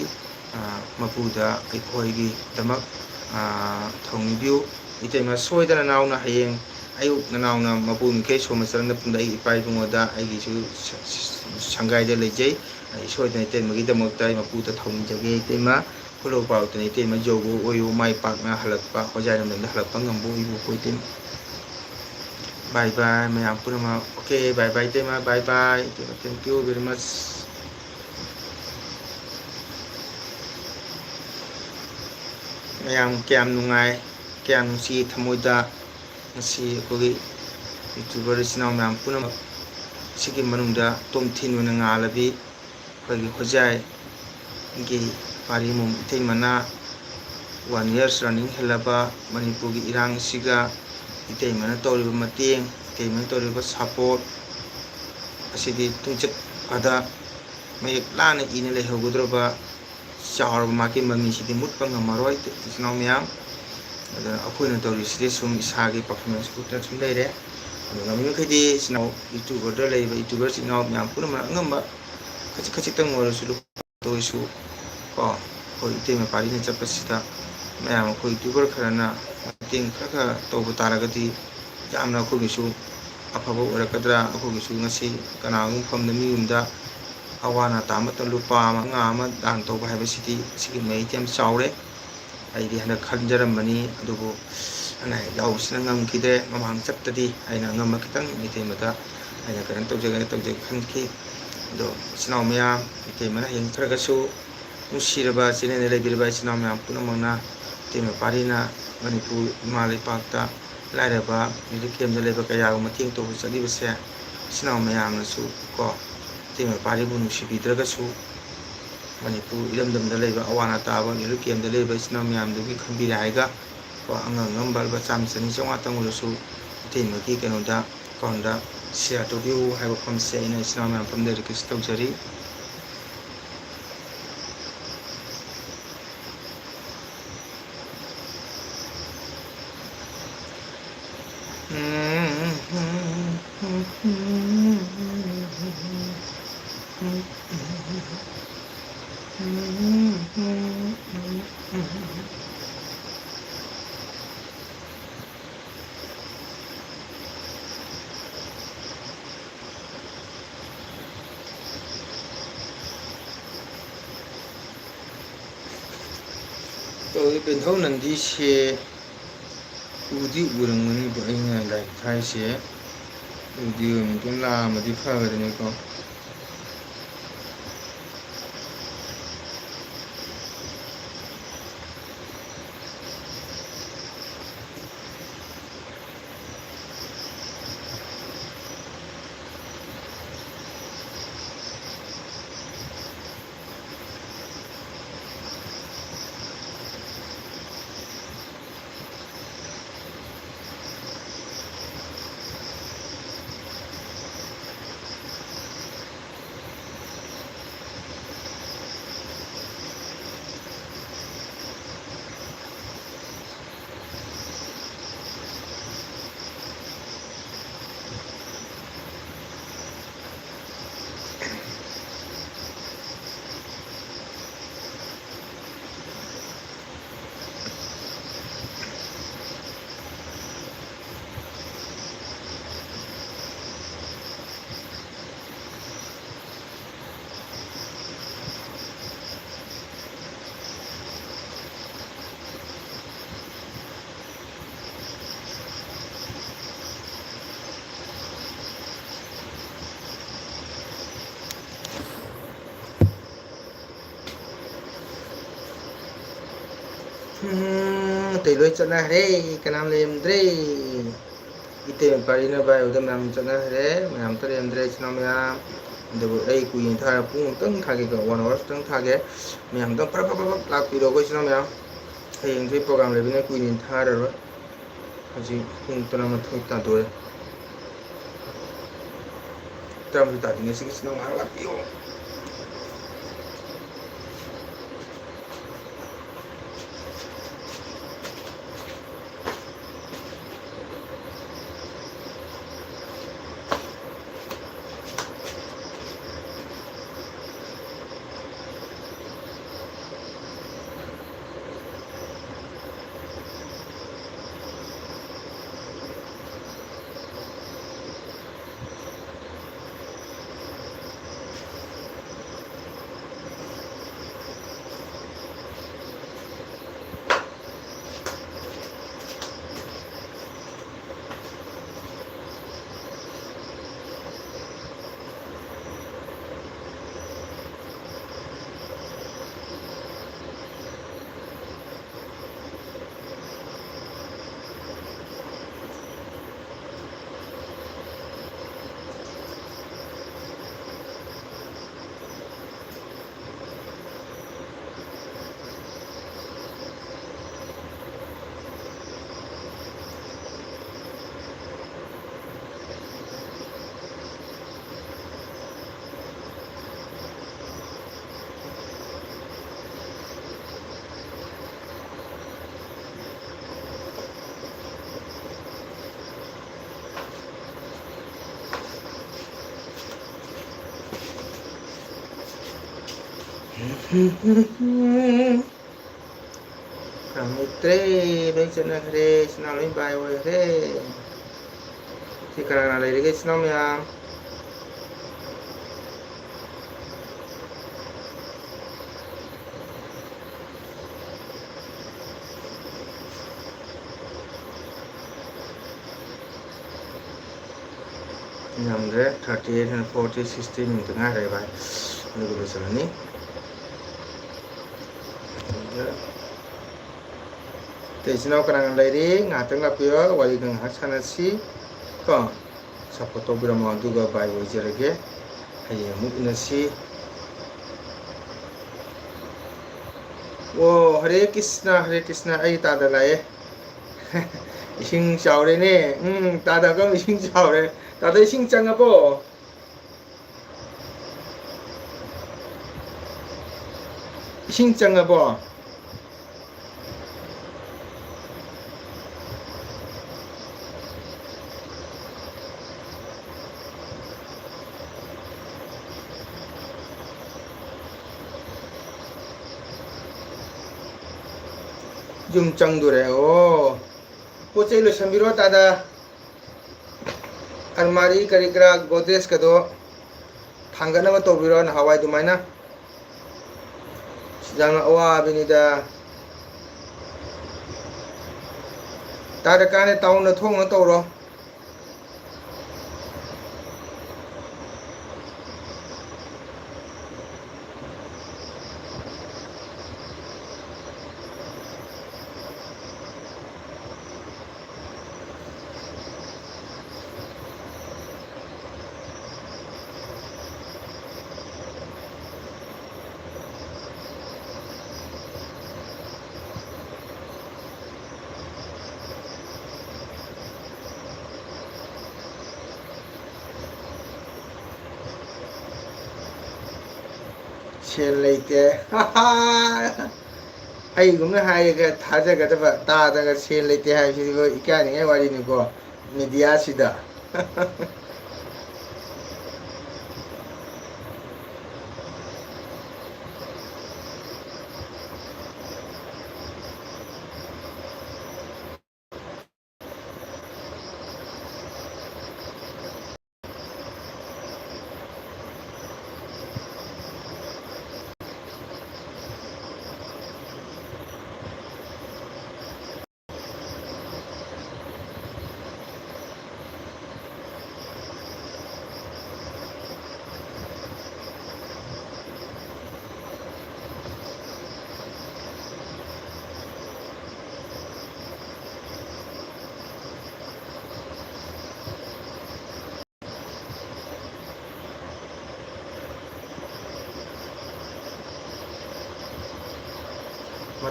ꯑꯥ, ꯃꯄꯨꯗ ꯑꯩꯈꯣꯏꯒꯤꯗꯃꯛ, ꯑꯥ, ꯊꯧꯅꯤꯕꯤꯌꯨ꯫ ꯏꯇꯩꯃ ꯁꯣꯏꯗꯅ ꯅꯅꯥꯎꯅ ꯍꯌꯦꯡ ꯑꯌꯨꯛ ꯅꯅꯥꯎꯅ ꯃꯄꯨ ꯃꯤꯈꯩ ꯁꯣꯟꯕ ꯆꯠꯂꯝꯗ ꯄꯨꯡꯗ ꯑꯩꯒꯤ ꯏꯄꯥ ꯏꯕꯨꯡꯉꯣꯗ ꯑꯩꯒꯤꯁꯨ ꯁ-, ꯁ-, ꯁꯪꯒꯥꯏꯗ ꯂꯩꯖꯩ꯫ ꯑꯩ ꯁꯣꯏꯗꯅ ꯏꯇꯩꯃꯒꯤꯗꯃꯛꯇ ꯑꯩ ꯃꯄꯨꯗ ꯊꯧꯅꯤꯖꯒꯦ ꯏꯇꯩꯃ꯫ ꯈꯨꯂꯧ ꯄꯥꯎꯇꯅ ꯏꯇꯩꯃ ꯌꯧꯕ ꯑꯣꯏꯌꯨ, ꯃꯥꯏ ꯄꯥꯛꯅ ꯍꯜꯂꯛꯄ, ꯍꯣꯖꯥꯏ ꯂꯝꯗꯝꯗ ꯍꯜꯂꯛꯄ ꯉꯝꯕ ꯑꯣꯏꯌꯨ ꯑꯩꯈꯣꯏ ꯏꯇꯩꯃ꯫ Bye bye ꯃꯌꯥꯝ ꯄꯨꯝꯅꯃꯛ꯫ Okay, bye bye ꯏꯇꯩꯃ, bye bye ꯏꯇꯩꯃ, thank you very much꯫ ꯃꯌꯥꯝ ꯀꯌꯥꯝ ꯅꯨꯡꯉꯥꯏ, ꯀꯌꯥꯝ ꯅꯨꯡꯁꯤ ꯊꯃꯣꯏꯗ꯫ ꯉꯁꯤ ꯑꯩꯈꯣꯏꯒꯤ YouTuber ꯏꯆꯤꯟ ꯏꯅꯥꯎ ꯃꯌꯥꯝ ꯄꯨꯝꯅꯃꯛ ꯁꯤꯒꯤ ꯃꯅꯨꯡꯗ ꯇꯣꯝꯊꯤꯟ ꯑꯣꯏꯅ ꯉꯥꯜꯂꯕꯤ ꯑꯩꯈꯣꯏꯒꯤ ꯍꯣꯖꯥꯏꯒꯤ ꯄꯥꯔꯤ ꯃꯣꯝ ꯏꯇꯩꯃꯅ one years running ꯍꯦꯜꯂꯕ ꯃꯅꯤꯄꯨꯔꯒꯤ ꯏꯔꯥꯡ ꯑꯁꯤꯒ ꯏꯇꯩꯃꯅ ꯇꯧꯔꯤꯕ ꯃꯇꯦꯡ, ꯏꯇꯩꯃꯅ ꯇꯧꯔꯤꯕ support ꯑꯁꯤꯗꯤ ꯇꯨꯡꯆꯠꯄꯗ ꯃꯌꯦꯛ ꯂꯥꯅ ꯏꯅ ꯂꯩꯍꯧꯒꯗꯧꯔꯕ ꯆꯥꯎꯔꯕ ꯃꯥꯒꯤ ꯃꯃꯤꯁꯤꯗꯤ ꯃꯨꯠꯄ ꯉꯝꯃꯔꯣꯏ ꯏꯆꯤꯟ ꯏꯅꯥꯎ ꯃꯌꯥꯝ꯫ ꯑꯗꯨꯅ ꯑꯩꯈꯣꯏꯅ ꯇꯧꯔꯤꯁꯤꯗꯤ ꯁꯨꯝ ꯏꯁꯥꯒꯤ performance ꯎꯠꯇꯅ ꯁꯨꯝ ꯂꯩꯔꯦ꯫ ꯑꯗꯨ ꯉꯝꯃꯤꯃꯈꯩꯗꯤ ꯏꯆꯤꯟ ꯏꯅꯥꯎ YouTuberꯗ ꯂꯩꯔꯤꯕ YouTuber ꯏꯆꯤꯟ ꯏꯅꯥꯎ ꯃꯌꯥꯝ ꯄꯨꯝꯅꯃꯛ ꯑꯉꯝꯕ ꯈꯖꯤꯛ ꯈꯖꯤꯛꯇꯪ ꯑꯣꯏꯔꯁꯨ ꯂꯨꯄꯥ ꯑꯣꯏꯔꯁꯨ ꯀꯣ, ꯑꯩꯈꯣꯏ ꯏꯇꯩꯃ ꯄꯥꯔꯤꯅ ꯆꯠꯄꯁꯤꯗ ꯃꯌꯥꯝ ꯑꯩꯈꯣꯏ YouTuber ꯈꯔꯅ ꯃꯇꯦꯡ ꯈꯔ ꯈꯔ ꯇꯧꯕ ꯇꯥꯔꯒꯗꯤ ꯌꯥꯝꯅ ꯑꯩꯈꯣꯏꯒꯤꯁꯨ ꯑꯐꯕ ꯑꯣꯏꯔꯛꯀꯗ꯭ꯔꯥ꯫ ꯑꯩꯈꯣꯏꯒꯤꯁꯨ ꯉꯁꯤ ꯀꯅꯥꯒꯨꯝꯕ ꯃꯐꯝꯗ ꯃꯤ ꯑꯃꯗ ꯑꯋꯥ ꯑꯅꯥ ꯇꯥꯕ ꯃꯇꯝꯗ ꯂꯨꯄꯥ ꯑꯃ, ꯃꯉꯥ ꯑꯃ ꯗꯥꯟ ꯇꯧꯕ ꯍꯥꯏꯕꯁꯤꯗꯤ ꯑꯁꯤꯒꯤ ꯃꯍꯩꯗꯤ ꯌꯥꯝ ꯆꯥꯎꯔꯦ꯫ ꯑꯩꯗꯤ ꯍꯟꯗꯛ ꯈꯟꯖꯔꯝꯕꯅꯤ, ꯑꯗꯨꯕꯨ ꯑꯅꯥ ꯑꯌꯦꯛ ꯌꯥꯎꯕꯁꯤꯅ ꯉꯝꯈꯤꯗ꯭ꯔꯦ꯫ ꯃꯃꯥꯡ ꯆꯠꯇꯗꯤ ꯑꯩꯅ ꯑꯉꯝꯕ ꯈꯤꯇꯪ ꯏꯇꯩꯃꯗ ꯑꯩꯅ ꯀꯩꯅꯣ ꯇꯧꯖꯒꯦꯅ ꯇꯧꯖꯒꯦ ꯈꯟꯈꯤ꯫ ꯑꯗꯣ ꯏꯆꯤꯟ ꯏꯅꯥꯎ ꯃꯌꯥꯝ, ꯏꯇꯩꯃꯅ ꯍꯌꯦꯡ ꯈꯔꯒꯁꯨ ꯅꯨꯡꯁꯤꯔꯕ ꯆꯦꯅꯦꯜꯗ ꯂꯩꯕꯤꯔꯤꯕ ꯏꯆꯤꯟ ꯏꯅꯥꯎ ꯃꯌꯥꯝ ꯄꯨꯝꯅꯃꯛꯅ ꯏꯇꯩꯃ ꯄꯥꯔꯤꯅ ꯃꯅꯤꯄꯨꯔ ꯏꯃꯥ ꯂꯩꯄꯥꯛꯇ ꯂꯥꯏꯔꯕ relief campꯗ ꯂꯩꯕ ꯀꯌꯥꯕꯨ ꯃꯇꯦꯡ ꯇꯧꯕ ꯆꯠꯂꯤꯕꯁꯦ ꯏꯆꯤꯟ ꯏꯅꯥꯎ ꯃꯌꯥꯝꯅꯁꯨ ꯀꯣ, ꯏꯇꯩꯃ ꯄꯥꯔꯤꯕꯨ ꯅꯨꯡꯁꯤꯕꯤꯗ꯭ꯔꯒꯁꯨ ꯃꯅꯤꯄꯨꯔ ꯏꯔꯝꯗꯝꯗ ꯂꯩꯕ ꯑꯋꯥ ꯑꯅꯥ ꯇꯥꯕ relief campꯗ ꯂꯩꯕ ꯏꯆꯤꯟ ꯏꯅꯥꯎ ꯃꯌꯥꯝꯗꯨꯒꯤ ꯈꯟꯕꯤꯔꯦ ꯍꯥꯏꯔꯒ ꯀꯣ, ꯑꯉꯝ ꯑꯉꯝꯕ ꯂꯨꯄꯥ ꯆꯥꯝꯃ ꯆꯅꯤ ꯆꯥꯝꯃꯉꯥꯇꯪ ꯑꯣꯏꯔꯁꯨ ꯏꯇꯩꯃꯒꯤ ꯀꯩꯅꯣꯗ accountꯗ share ꯇꯧꯕꯤꯌꯨ ꯍꯥꯏꯕ ꯋꯥꯐꯝꯁꯦ ꯑꯩꯅ ꯏꯆꯤꯟ ꯏꯅꯥꯎ ꯃꯌꯥꯝ ꯄꯨꯝꯅꯃꯛꯇ request ꯇꯧꯖꯔꯤ꯫ ꯇꯧꯏ ꯄꯦꯟꯊꯧ ꯅꯟꯗꯤꯁꯦ꯫ ꯎꯗꯤ ꯎꯔꯝꯒꯅꯤꯕ ꯑꯩꯅ ꯂꯥꯏꯛ ꯊꯥꯏꯁꯦ꯫ ꯎꯗꯤ ꯎꯔꯝꯒꯅꯤ꯫ ꯑꯗꯨꯝ ꯂꯥꯛꯑꯝꯃꯗꯤ ꯐꯒꯗꯅꯤꯀꯣ꯫ ꯎꯝ, ꯑꯇꯩ ꯂꯣꯏ ꯆꯠꯅꯈ꯭ꯔꯦ, ꯀꯅꯥꯝ ꯂꯩꯔꯝꯗ꯭ꯔꯦ꯫ ꯏꯇꯩ ꯄꯥꯔꯤꯅ ꯚꯥꯏ ꯍꯣꯏꯗ ꯃꯌꯥꯝ ꯆꯠꯅꯈ꯭ꯔꯦ, ꯃꯌꯥꯝ ꯑꯝꯇ ꯂꯩꯔꯝꯗ꯭ꯔꯦ ꯏꯆꯤꯟ ꯏꯅꯥꯎ ꯃꯌꯥꯝ꯫ ꯑꯗꯨꯕꯨ ꯑꯩ ꯀꯨꯏꯅ ꯊꯥꯔ ꯄꯨꯡ ꯑꯃꯨꯛꯇꯪ ꯊꯥꯒꯦꯀꯣ, ꯋꯥꯟ ꯑꯋꯥꯔꯁꯇꯪ ꯊꯥꯒꯦ꯫ ꯃꯌꯥꯝ ꯑꯝꯇꯪ ꯐꯠ ꯐꯠ ꯐꯠ ꯐꯠ ꯂꯥꯛꯄꯤꯔꯣꯀꯣ ꯏꯆꯤꯟ ꯏꯅꯥꯎ ꯃꯌꯥꯝ꯫ ꯍꯌꯦꯡꯁꯦ ꯄ꯭ꯔꯣꯒ꯭ꯔꯥꯝ ꯂꯩꯕꯅꯤꯅ ꯀꯨꯏꯅ ꯊꯥꯔꯔꯣꯏ꯫ ꯍꯧꯖꯤꯛ ꯄꯨꯡ ꯇꯔꯥꯃꯥꯊꯣꯏ ꯇꯥꯗꯣꯔꯦ꯫ ꯇꯔꯥꯃꯥꯊꯣꯏ ꯇꯥꯗ꯭ꯔꯤꯉꯩꯁꯤꯒꯤ ꯏꯆꯤꯟ ꯏꯅꯥꯎ ꯉꯥꯏꯍꯥꯛ ꯂꯥꯛꯄꯤꯌꯣ꯫ ꯀꯅꯥꯝ ꯂꯩꯇ꯭ꯔꯦ, ꯂꯣꯏ ꯆꯠꯅꯈ꯭ꯔꯦ, ꯏꯆꯤꯟ ꯏꯅꯥꯎ ꯂꯣꯏ ꯕꯥꯏ ꯑꯣꯏꯈ꯭ꯔꯦ꯫ ꯁꯤ ꯀꯅꯥ ꯀꯅꯥ ꯂꯩꯔꯤꯒꯦ, ꯏꯆꯤꯟ ꯏꯅꯥꯎ ꯃꯌꯥꯝ? ꯌꯥꯝꯗ꯭ꯔꯦ, thirty eight and forty, sixty minute ꯉꯥꯏꯔꯦ ꯚꯥꯏ, ꯑꯗꯨꯒ ꯂꯣꯏꯁꯤꯜꯂꯅꯤ꯫ ꯑꯗꯨꯒ ꯑꯇꯩ ꯏꯆꯤꯟ ꯏꯅꯥꯎ ꯀꯅꯥ ꯀꯅꯥ ꯂꯩꯔꯤ, ꯉꯥꯏꯍꯥꯛꯇꯪ ꯂꯥꯛꯄꯤꯌꯣ, ꯋꯥꯔꯤꯒ ꯉꯥꯏꯍꯥꯛ ꯁꯥꯟꯅꯁꯤ ꯀꯣ꯫ Support ꯇꯧꯕꯤꯔꯝꯃꯣ, ꯑꯗꯨꯒ ꯕꯥꯏ ꯑꯣꯏꯖꯔꯒꯦ꯫ ꯍꯌꯦꯡ ꯑꯃꯨꯛ ꯎꯅꯁꯤ꯫ ꯑꯣ, ꯍꯔꯦ ꯀ꯭ꯔꯤꯁꯅ, ꯍꯔꯦ ꯀ꯭ꯔꯤꯁꯅ, ꯑꯩ ꯇꯥꯗ ꯂꯥꯛꯑꯦ꯫ ꯏꯁꯤꯡ ꯆꯥꯎꯔꯦꯅꯦ꯫ ꯎꯝ, ꯇꯥꯗ ꯀꯝ ꯏꯁꯤꯡ ꯆꯥꯎꯔꯦ꯫ ꯇꯥꯗ ꯏꯁꯤꯡ ꯆꯪꯉꯕꯣ? ꯏꯁꯤꯡ ꯆꯪꯉꯕꯣ? ꯌꯨꯝ ꯆꯪꯗꯣꯔꯦ꯫ ꯑꯣ, ꯄꯣꯠ ꯆꯩ ꯂꯣꯏꯁꯟꯕꯤꯔꯣ ꯇꯥꯗ꯫ ꯑꯜꯃꯥꯔꯤ ꯀꯔꯤ ꯀꯔꯥ, ꯒꯣꯗ꯭ꯔꯦꯖꯀꯗꯣ ꯊꯥꯡꯒꯠꯅꯕ ꯇꯧꯕꯤꯔꯣ ꯅꯍꯥꯟꯋꯥꯏ ꯑꯗꯨꯃꯥꯏꯅ꯫ ꯁꯤ ꯌꯥꯝꯅ ꯑꯋꯥꯕꯅꯤꯗ꯫ ꯇꯥꯗ ꯀꯥꯟꯅ ꯇꯥꯎꯅ ꯊꯣꯡꯅ ꯇꯧꯔꯣ꯫ ꯁꯦꯜ ꯂꯩꯇꯦ꯫ ꯑꯩꯒꯨꯝꯅ ꯍꯥꯏꯔꯒ ꯊꯥꯖꯒꯗꯕ, ꯇꯥꯗꯒ ꯁꯦꯜ ꯂꯩꯇꯦ ꯍꯥꯏꯕꯁꯤꯗꯤ ꯏꯀꯥꯏꯅꯤꯡꯉꯥꯏ ꯋꯥꯔꯤꯅꯤꯀꯣ꯫ ꯃꯦꯗꯤꯌꯥꯁꯤꯗ꯫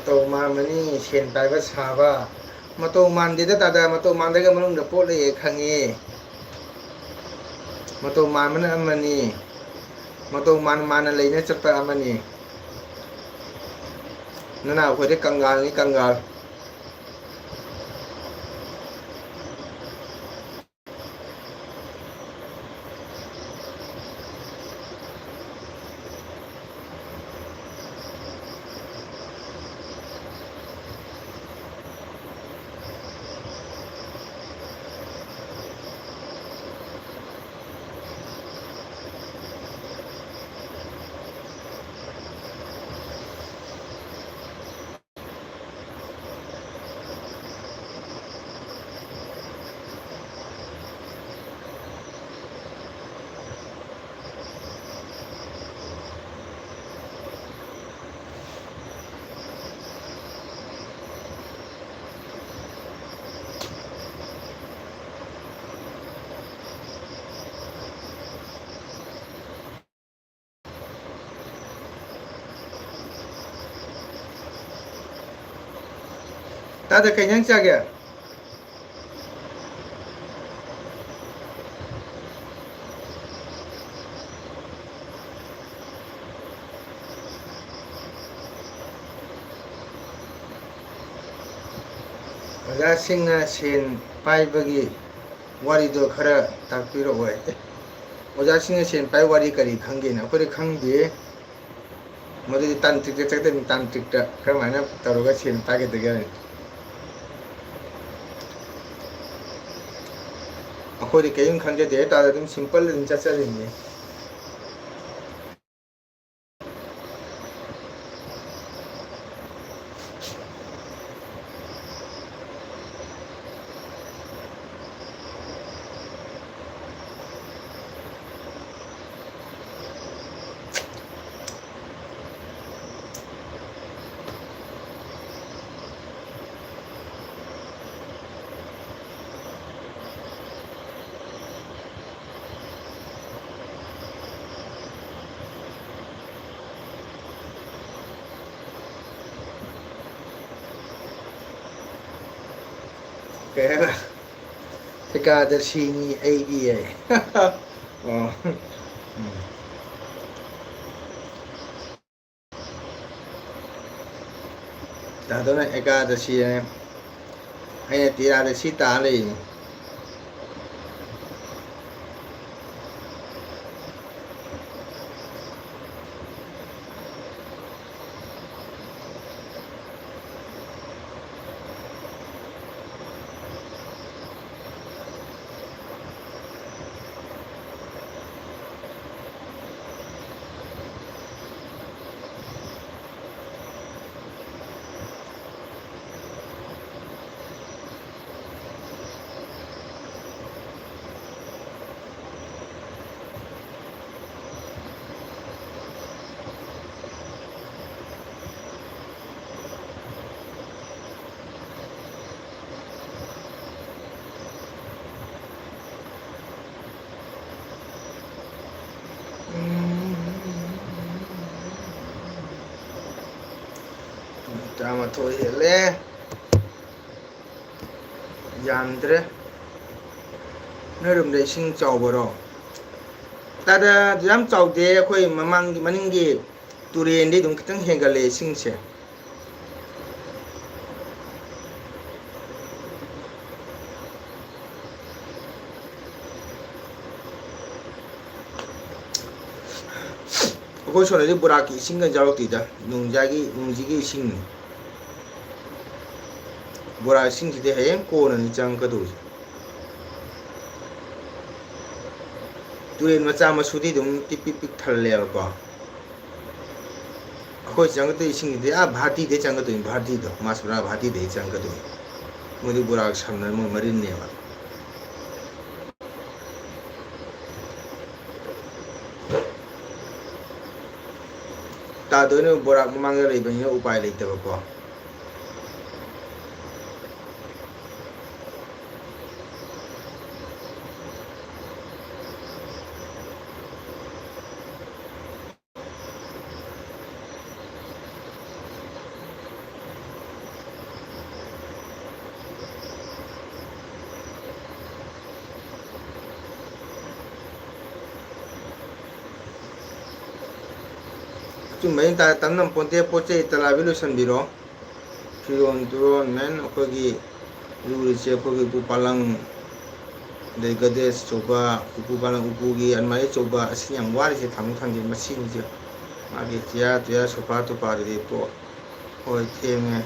ꯃꯇꯧ ꯃꯥꯟꯕꯅꯤ ꯁꯦꯟ ꯄꯥꯏꯕ ꯁꯥꯕ꯫ ꯃꯇꯧ ꯃꯥꯟꯗꯦꯗ ꯇꯥꯗ, ꯃꯇꯧ ꯃꯥꯟꯗ꯭ꯔꯒ ꯃꯅꯨꯡꯗ ꯄꯣꯠ ꯂꯩꯌꯦ ꯈꯪꯉꯦ꯫ ꯃꯇꯧ ꯃꯥꯟꯕꯅ ꯑꯃꯅꯤ, ꯃꯇꯧ ꯃꯥꯟ ꯃꯥꯟꯅ ꯂꯩꯅ ꯆꯠꯄ ꯑꯃꯅꯤ꯫ ꯅꯅꯥꯎ ꯑꯩꯈꯣꯏꯗꯤ ꯀꯪꯒꯥꯜꯅꯤ, ꯀꯪꯒꯥꯜ꯫ ꯇꯥꯗ, ꯀꯩ ꯏꯟꯖꯥꯡ ꯆꯥꯒꯦ? ꯑꯣꯖꯥꯁꯤꯡꯅ ꯁꯦꯟ ꯄꯥꯏꯕꯒꯤ ꯋꯥꯔꯤꯗꯣ ꯈꯔ ꯇꯥꯛꯄꯤꯔꯛꯑꯣ꯫ ꯑꯦ, ꯑꯣꯖꯥꯁꯤꯡꯅ ꯁꯦꯟ ꯄꯥꯏ ꯋꯥꯔꯤ ꯀꯔꯤ ꯈꯪꯒꯦꯅ? ꯑꯩꯈꯣꯏꯗꯤ ꯈꯪꯗꯦ꯫ ꯃꯗꯨꯗꯤ ꯇꯥꯟꯇ꯭ꯔꯤꯛꯇ ꯆꯠꯀꯗꯕꯅꯤ, ꯇꯥꯟꯇ꯭ꯔꯤꯛꯇ꯫ ꯀꯔꯝꯍꯥꯏꯅ ꯇꯧꯔꯒ ꯁꯦꯟ ꯄꯥꯏꯒꯗꯒꯦ ꯍꯥꯏꯕꯅꯤ꯫ ꯑꯩꯈꯣꯏꯗꯤ ꯀꯔꯤꯝ ꯈꯪꯖꯗꯦ ꯍꯥꯏꯇꯥꯔꯦ, ꯑꯗꯨꯝ ꯁꯤꯝꯄꯜ ꯑꯗꯨꯝ ꯆꯠꯆꯔꯤꯕꯅꯤ꯫ ꯀꯩ ꯍꯥꯏꯕ? ꯑꯦꯀꯥꯗꯁꯤꯅꯤ ꯑꯩꯒꯤ ꯍꯥꯏ꯫ ꯑꯣ꯫ ꯎꯝ꯫ ꯇꯥꯗꯣꯅ ꯑꯦꯀꯥꯗꯁꯤ ꯍꯥꯏ꯫ ꯑꯩꯅ ꯇꯦꯔꯥꯗꯁꯤ ꯇꯥ ꯂꯩꯔꯤꯅꯤ꯫ ꯇꯔꯥꯃꯥꯊꯣꯏ ꯍꯦꯜꯂꯦ꯫ ꯌꯥꯝꯗ꯭ꯔꯦ꯫ ꯅꯣꯏꯔꯣꯝꯗ ꯏꯁꯤꯡ ꯆꯥꯎꯕꯔꯣ? ꯇꯥꯗ, ꯑꯗꯨ ꯌꯥꯝ ꯆꯥꯎꯗꯦ꯫ ꯑꯩꯈꯣꯏ ꯃꯃꯥꯡꯒꯤ, ꯃꯅꯤꯡꯒꯤ ꯇꯨꯔꯦꯟꯗꯤ ꯑꯗꯨꯝ ꯈꯤꯇꯪ ꯍꯦꯟꯒꯠꯂꯦ ꯏꯁꯤꯡꯁꯦ꯫ ꯑꯩꯈꯣꯏ ꯁꯣꯝꯗꯗꯤ ꯕꯣꯔꯥꯛꯀꯤ ꯏꯁꯤꯡꯒ ꯌꯥꯎꯔꯛꯇꯦꯗ, ꯅꯣꯡꯖꯥꯒꯤ, ꯅꯣꯡꯖꯤꯒꯤ ꯏꯁꯤꯡꯅꯤ꯫ ꯕꯣꯔꯥ ꯏꯁꯤꯡꯁꯤꯗꯤ ꯍꯌꯦꯡ ꯀꯣꯟꯅꯅꯤ ꯆꯪꯉꯛꯀꯗꯧꯔꯤꯁꯦ꯫ ꯇꯨꯔꯦꯟ ꯃꯆꯥ ꯃꯁꯨꯗꯤ ꯑꯗꯨꯝ ꯄꯤꯛ ꯄꯤꯛ ꯄꯤꯛ ꯊꯜꯂꯦꯕꯀꯣ꯫ ꯑꯩꯈꯣꯏ ꯆꯪꯉꯛꯇꯣꯏ ꯏꯁꯤꯡꯁꯤꯗꯤ ꯑꯥ ꯚꯥꯔꯇꯤꯗꯩ ꯆꯪꯒꯗꯣꯏꯅꯤ, ꯚꯥꯔꯇꯤꯗꯣ, ꯃꯥꯁꯄꯨꯔꯥ ꯚꯥꯔꯇꯤꯗꯩ ꯆꯪꯒꯗꯣꯏꯅꯤ꯫ ꯃꯣꯏꯗꯤ ꯕꯣꯔꯥꯛ ꯁꯝꯅ ꯃꯣꯏ ꯃꯔꯤꯟꯅꯦꯕ꯫ ꯇꯥꯗꯣꯏꯅꯦ, ꯕꯣꯔꯥꯛ ꯃꯃꯥꯡꯗ ꯂꯩꯕꯅꯤꯅ ꯎꯄꯥꯏ ꯂꯩꯇꯕꯀꯣ꯫ ꯑꯆꯨꯝꯕ ꯑꯩꯅ ꯇꯥ-, ꯇꯝ ꯉꯝꯄꯣꯟꯇꯦ, ꯄꯣꯠ ꯆꯩ ꯇꯂꯥꯕꯤ ꯂꯣꯏꯁꯟꯕꯤꯔꯣ꯫ ꯐꯤꯔꯣꯟ ꯇꯨꯔꯣꯟ, ꯃꯦꯟ ꯑꯩꯈꯣꯏꯒꯤ ꯂꯨꯔꯤꯁꯦ ꯑꯩꯈꯣꯏꯒꯤ ꯎꯄꯨ ꯄꯥꯂꯪ, ꯑꯗꯩ ꯒꯗ꯭ꯔꯦꯖ ꯑꯆꯧꯕ, ꯎꯄꯨ ꯄꯥꯂꯪ, ꯎꯄꯨꯒꯤ ꯑꯜꯃꯥꯔꯤ ꯑꯆꯧꯕ, ꯑꯁꯤ ꯌꯥꯝ ꯋꯥꯔꯤꯁꯦ ꯊꯥꯡꯗꯣꯛ ꯊꯥꯡꯖꯤꯟ ꯃꯁꯤꯡꯁꯦ꯫ ꯃꯥꯒꯤ ꯆꯤꯌꯥꯔ ꯇꯨꯌꯥꯔ ꯁꯣꯐꯥ ꯇꯨꯐꯥꯗꯨꯗꯤ ꯇꯣꯛ꯫ ꯍꯣꯏ, ꯊꯦꯡꯉꯦ꯫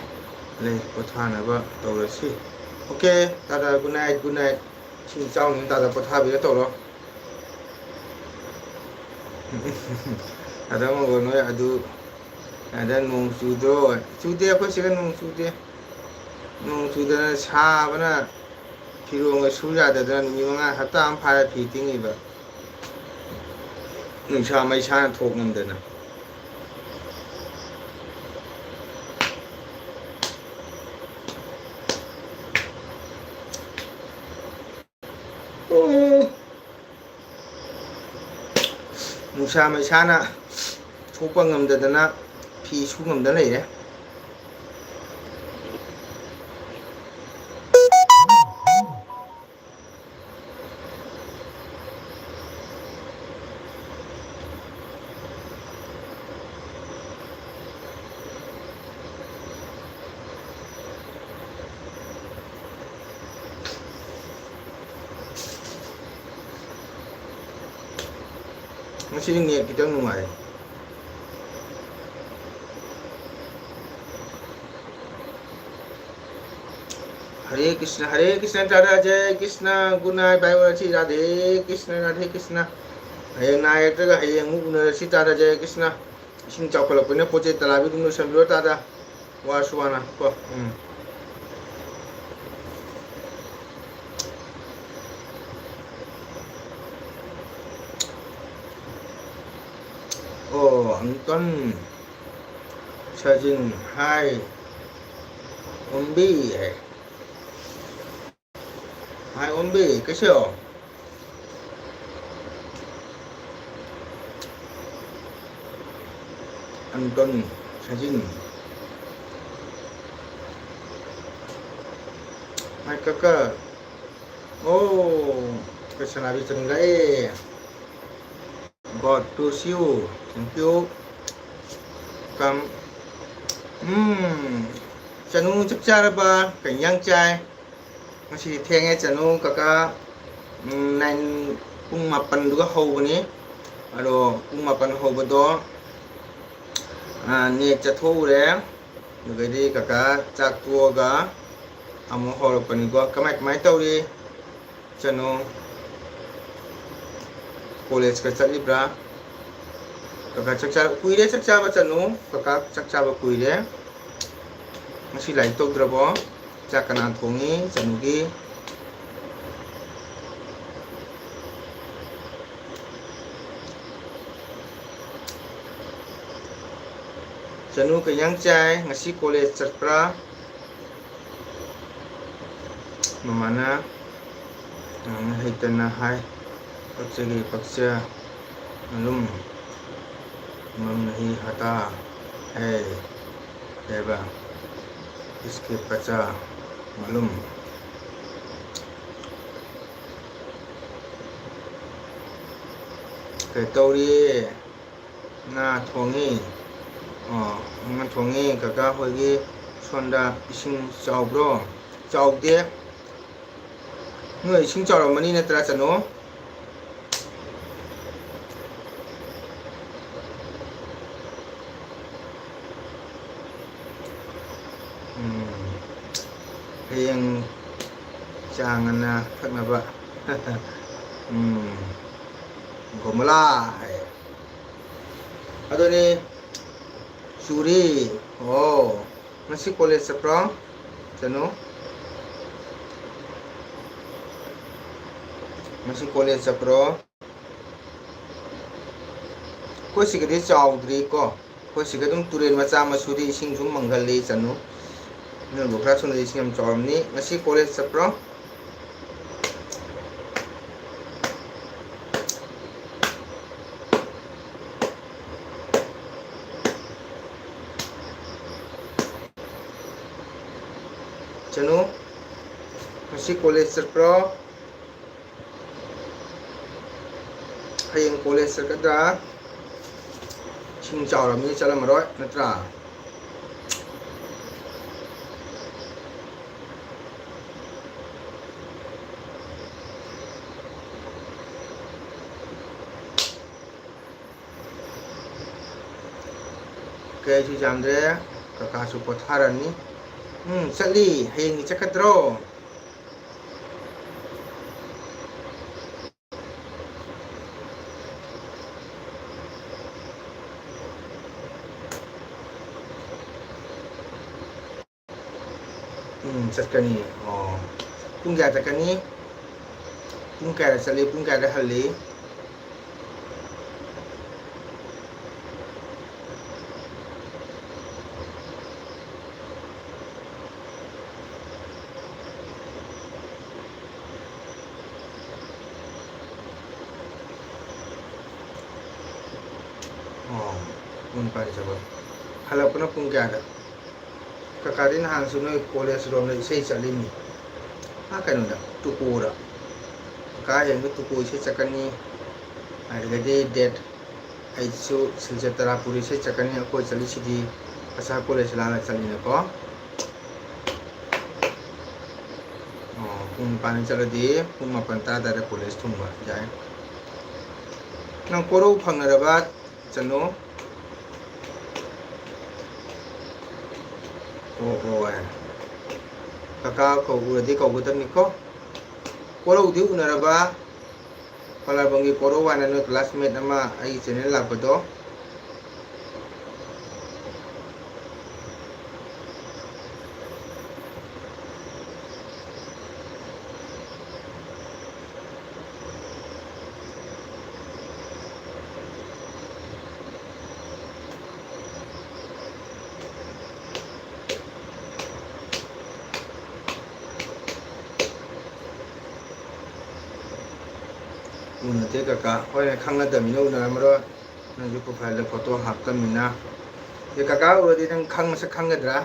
ꯂꯩ, ꯄꯣꯊꯥꯅꯕ ꯇꯧꯔꯁꯤ꯫ ꯑꯣꯀꯦ, ꯇꯥꯗ, good night, good night꯫ ꯏꯁꯤꯡ ꯆꯥꯎꯅꯤ ꯇꯥꯗ, ꯄꯣꯊꯥꯕꯤꯔ ꯇꯧꯔꯣ꯫ ꯑꯗꯣ ꯑꯃꯨꯛ ꯅꯣꯏ ꯑꯗꯨ, ꯑꯗ ꯅꯣꯡ ꯆꯨꯗ꯭ꯔꯣ? ꯆꯨꯗꯦ, ꯑꯩꯈꯣꯏ ꯁꯤꯗ ꯅꯣꯡ ꯆꯨꯗꯦ꯫ ꯅꯣꯡ ꯆꯨꯗꯅ ꯁꯥꯕꯅ ꯐꯤꯔꯣꯟꯒ ꯁꯨ ꯌꯥꯗꯗꯅ ꯅꯨꯃꯤꯠ ꯃꯉꯥ, ꯍꯞꯇꯥ ꯑꯃ ꯐꯥꯔꯦ ꯐꯤ ꯇꯤꯡꯉꯤꯕ꯫ ꯅꯨꯡꯁꯥ ꯃꯩꯁꯥꯅ ꯊꯣꯛ ꯉꯝꯗꯅ꯫ ꯎꯝ꯫ ꯅꯨꯡꯁꯥ ꯃꯩꯁꯥꯅ ꯊꯣꯛꯄ ꯉꯝꯗꯗꯅ ꯐꯤ ꯁꯨ ꯉꯝꯗꯅ ꯂꯩꯔꯦ꯫ ꯉꯁꯤꯗꯤ ꯅꯦꯠ ꯈꯤꯇꯪ ꯅꯨꯡꯉꯥꯏ꯫ ꯍꯔꯦ ꯀ꯭ꯔꯤꯁꯅ, ꯍꯔꯦ ꯀ꯭ꯔꯤꯁꯅ, ꯇꯥꯗ ꯖꯌ Krishna, good night, bye bye, ꯁꯤ ꯔꯥꯙꯦ ꯀ꯭ꯔꯤꯁꯅ, ꯔꯥꯙꯦ ꯀ꯭ꯔꯤꯁꯅ꯫ ꯍꯌꯦꯡ ꯅꯥꯏꯔꯛꯇ꯭ꯔꯒ ꯍꯌꯦꯡ ꯑꯃꯨꯛ ꯎꯅꯔꯁꯤ, ꯇꯥꯗ ꯖꯌ ꯀ꯭ꯔꯤꯁꯅ꯫ ꯏꯁꯤꯡ ꯆꯥꯎꯈꯠꯂꯛꯄꯅꯤꯅ ꯄꯣꯠ ꯆꯩ ꯇꯂꯥꯕꯤ ꯑꯗꯨꯝ ꯂꯣꯏꯁꯟꯕꯤꯔꯣ, ꯇꯥꯗ꯫ ꯋꯥꯔꯁꯨ ꯋꯥꯅ ꯀꯣ꯫ ꯎꯝ꯫ ꯑꯣ, ꯑꯪꯀꯜ ꯁꯖꯤꯟ, ꯍꯥꯏ ꯑꯣꯝꯕꯤ ꯍꯥꯏ꯫ ꯍꯥꯏ ꯑꯣꯝꯕꯤ, ꯀꯩꯁꯦ ꯍꯣ? ꯑꯪꯀꯜ ꯁꯖꯤꯟ꯫ ꯍꯥꯏ ꯀꯀꯥ꯫ ꯑꯣ, ꯀꯩꯁꯅꯥꯕꯤ ꯆꯪꯂꯛꯑꯦ꯫ God bless you. Thank you. Welcome. ꯎꯝ, ꯆꯅꯨ ꯆꯥꯛ ꯆꯥꯔꯕ? ꯀꯩ ꯏꯟꯖꯥꯡ ꯆꯥꯏ? ꯉꯁꯤꯗꯤ ꯊꯦꯡꯉꯦ ꯆꯅꯨ꯫ ꯀꯀꯥ, ꯎꯝ, nine, ꯄꯨꯡ ꯃꯥꯄꯟꯗꯨꯒ ꯍꯧꯕꯅꯤ꯫ ꯑꯗꯣ ꯄꯨꯡ ꯃꯥꯄꯟ ꯍꯧꯕꯗꯣ, ꯑ, ꯅꯦꯠ ꯆꯠꯊꯣꯛꯎꯔꯦ꯫ ꯑꯗꯨꯗꯩꯗꯤ ꯀꯀꯥ ꯆꯥꯛ ꯇꯣꯛꯑꯒ ꯑꯃꯨꯛ ꯍꯧꯔꯛꯄꯅꯤꯀꯣ꯫ ꯀꯃꯥꯏ, ꯀꯃꯥꯏ ꯇꯧꯔꯤ? ꯆꯅꯨ, ꯀꯣꯂꯦꯖꯀ ꯆꯠꯂꯤꯕ꯭ꯔꯥ? ꯀꯀꯥ ꯆꯥꯛ ꯆꯥ-, ꯀꯨꯏꯔꯦ ꯆꯥꯛ ꯆꯥꯕ ꯆꯅꯨ꯫ ꯀꯀꯥ ꯆꯥꯛ ꯆꯥꯕ ꯀꯨꯏꯔꯦ꯫ ꯉꯁꯤ ꯂꯥꯏꯔꯤꯛ ꯇꯧꯗ꯭ꯔꯕꯣ? ꯆꯥꯛ ꯀꯅꯥ ꯊꯣꯡꯉꯤ? ꯆꯅꯨꯒꯤ꯫ ꯆꯅꯨ ꯀꯩ ꯏꯟꯖꯥꯡ ꯆꯥꯏ? ꯉꯁꯤ ꯀꯣꯂꯦꯖ ꯆꯠꯄ꯭ꯔꯥ? ꯃꯃꯥꯅ ꯉꯥꯡꯅ ꯍꯩꯇꯅ ꯍꯥꯏ, "ꯄꯛꯆꯒꯦ ꯄꯛꯆ, ꯃꯂꯨꯝ, ꯃꯝ ꯅꯍꯤ ꯍꯇꯥ ꯍꯦ, ꯍꯦꯕ, ꯏꯁꯀꯤ ꯄꯆꯥ, ꯃꯂꯨꯝ"꯫ ꯀꯩ ꯇꯧꯔꯤ? ꯉꯥ ꯊꯣꯡꯉꯤ꯫ ꯑꯣ, ꯉꯥ ꯊꯣꯡꯉꯤ꯫ ꯀꯀꯥ ꯍꯣꯏꯒꯤ ꯁꯣꯟꯗ ꯏꯁꯤꯡ ꯆꯥꯎꯕ꯭ꯔꯣ? ꯆꯥꯎꯗꯦ꯫ ꯅꯣꯏ ꯏꯁꯤꯡ ꯆꯥꯎꯔꯝꯃꯅꯤ ꯅꯠꯇ꯭ꯔꯥ, ꯆꯅꯨ? ꯎꯝ, ꯍꯌꯦꯡ ꯆꯥ ꯉꯟꯅ ꯊꯛꯅꯕ꯫ ꯎꯝ, ꯒꯣꯃꯂꯥ ꯍꯥꯏ꯫ ꯑꯗꯨꯅꯤ, ꯆꯨꯔꯤ꯫ ꯑꯣ, ꯉꯁꯤ ꯀꯣꯂꯦꯖ ꯆꯠꯄ꯭ꯔꯣ? ꯆꯅꯨ? ꯉꯁꯤ ꯀꯣꯂꯦꯖ ꯆꯠꯄ꯭ꯔꯣ? ꯑꯩꯈꯣꯏ ꯁꯤꯒꯗꯤ ꯆꯥꯎꯗ꯭ꯔꯤꯀꯣ꯫ ꯑꯩꯈꯣꯏ ꯁꯤꯒ ꯑꯗꯨꯝ ꯇꯨꯔꯦꯜ ꯃꯆꯥ ꯃꯁꯨꯗꯤ ꯏꯁꯤꯡ ꯁꯨꯝ ꯃꯪꯒꯜꯂꯤ, ꯆꯅꯨ꯫ ꯅꯣꯏꯕꯨ ꯈꯔ ꯊꯨꯅ ꯏꯁꯤꯡ ꯌꯥꯝ ꯆꯥꯎꯔꯝꯅꯤ꯫ ꯉꯁꯤ ꯀꯣꯂꯦꯖ ꯆꯠꯄ꯭ꯔꯣ? ꯆꯅꯨ, ꯉꯁꯤ ꯀꯣꯂꯦꯖ ꯆꯠꯄ꯭ꯔꯣ? ꯍꯌꯦꯡ ꯀꯣꯂꯦꯖ ꯆꯠꯀꯗ꯭ꯔꯥ? ꯏꯁꯤꯡ ꯆꯥꯎꯔꯕꯅꯤꯅ ꯆꯠꯂꯝꯃꯔꯣꯏ, ꯅꯠꯇ꯭ꯔꯥ? ꯀꯩꯁꯨ ꯌꯥꯝꯗ꯭ꯔꯦ, ꯀꯀꯥꯁꯨ ꯄꯣꯊꯥꯔꯅꯤ꯫ ꯎꯝ, ꯆꯠꯂꯤ꯫ ꯍꯌꯦꯡꯗꯤ ꯆꯠꯀꯗ꯭ꯔꯣ? ꯎꯝ, ꯆꯠꯀꯅꯤ꯫ ꯑꯣ, ꯄꯨꯡ ꯀꯌꯥ ꯆꯠꯀꯅꯤ? ꯄꯨꯡ ꯀꯌꯥꯗ ꯆꯠꯂꯤ? ꯄꯨꯡ ꯀꯌꯥꯗ ꯍꯜꯂꯤ? ꯑꯣ, ꯄꯨꯡ ꯅꯤꯄꯥꯟ ꯆꯠꯄ꯫ ꯍꯜꯂꯛꯄꯅ ꯄꯨꯡ ꯀꯌꯥꯗ? ꯀꯀꯥꯗꯤ ꯅꯍꯥꯟꯁꯨ ꯅꯣꯏ ꯀꯣꯂꯦꯖ ꯔꯣꯝꯗ ꯏꯁꯩ ꯆꯠꯂꯤꯅꯤ꯫ ꯑꯥ, ꯀꯩꯅꯣꯗ, ꯇꯨꯀꯣꯗ꯫ ꯀꯀꯥ ꯍꯌꯦꯡꯗꯣ ꯇꯨꯀꯣ ꯏꯁꯩ ꯆꯠꯀꯅꯤ꯫ ꯑꯗꯨꯗꯒꯤ date eightꯁꯨ ꯁꯤꯜꯆꯔ ꯇꯔꯥꯄꯨꯔ ꯏꯁꯩ ꯆꯠꯀꯅꯤ꯫ ꯑꯩꯈꯣꯏ ꯆꯠꯂꯤꯁꯤꯗꯤ ꯀꯁꯥꯔ ꯀꯣꯂꯦꯖ ꯂꯥꯜꯂ ꯆꯠꯂꯤꯅꯀꯣ꯫ ꯑꯣ, ꯄꯨꯡ ꯅꯤꯄꯥꯟꯗ ꯆꯠꯂꯗꯤ ꯄꯨꯡ ꯃꯥꯄꯟ ꯇꯔꯥ ꯑꯗꯨꯋꯥꯏꯗ ꯀꯣꯂꯦꯖ ꯊꯨꯡꯕ ꯌꯥꯏ꯫ ꯅꯪ ꯀꯣꯔꯧ ꯐꯪꯅꯔꯕ? ꯆꯠꯂꯣ꯫ ꯑꯣ, ꯑꯣ, ꯑꯦ꯫ ꯀꯀꯥ ꯀꯧ-, ꯎꯔꯗꯤ ꯀꯧꯒꯗꯕꯅꯤꯀꯣ꯫ ꯀꯣꯔꯧꯗꯤ ꯎꯅꯔꯕ? ꯄꯂꯥꯔꯕꯝꯒꯤ ꯀꯣꯔꯧ ꯍꯥꯏꯅ ꯅꯣꯏ classmate ꯑꯃ ꯑꯩꯒꯤ channel ꯂꯥꯛꯄꯗꯣ꯫ ꯎꯅꯗꯦ ꯀꯀꯥ꯫ ꯍꯣꯏꯅꯦ, ꯈꯪꯅꯗꯕꯅꯤꯅ ꯎꯅꯔꯝꯃꯔꯣꯏ꯫ ꯅꯪꯁꯨ profile ꯗ photo ꯍꯥꯞꯇꯕꯅꯤꯅ꯫ ꯑꯦ, ꯀꯀꯥ ꯎꯔꯗꯤ ꯅꯪ ꯈꯪ-, ꯃꯁꯛ ꯈꯪꯒꯗ꯭ꯔꯥ?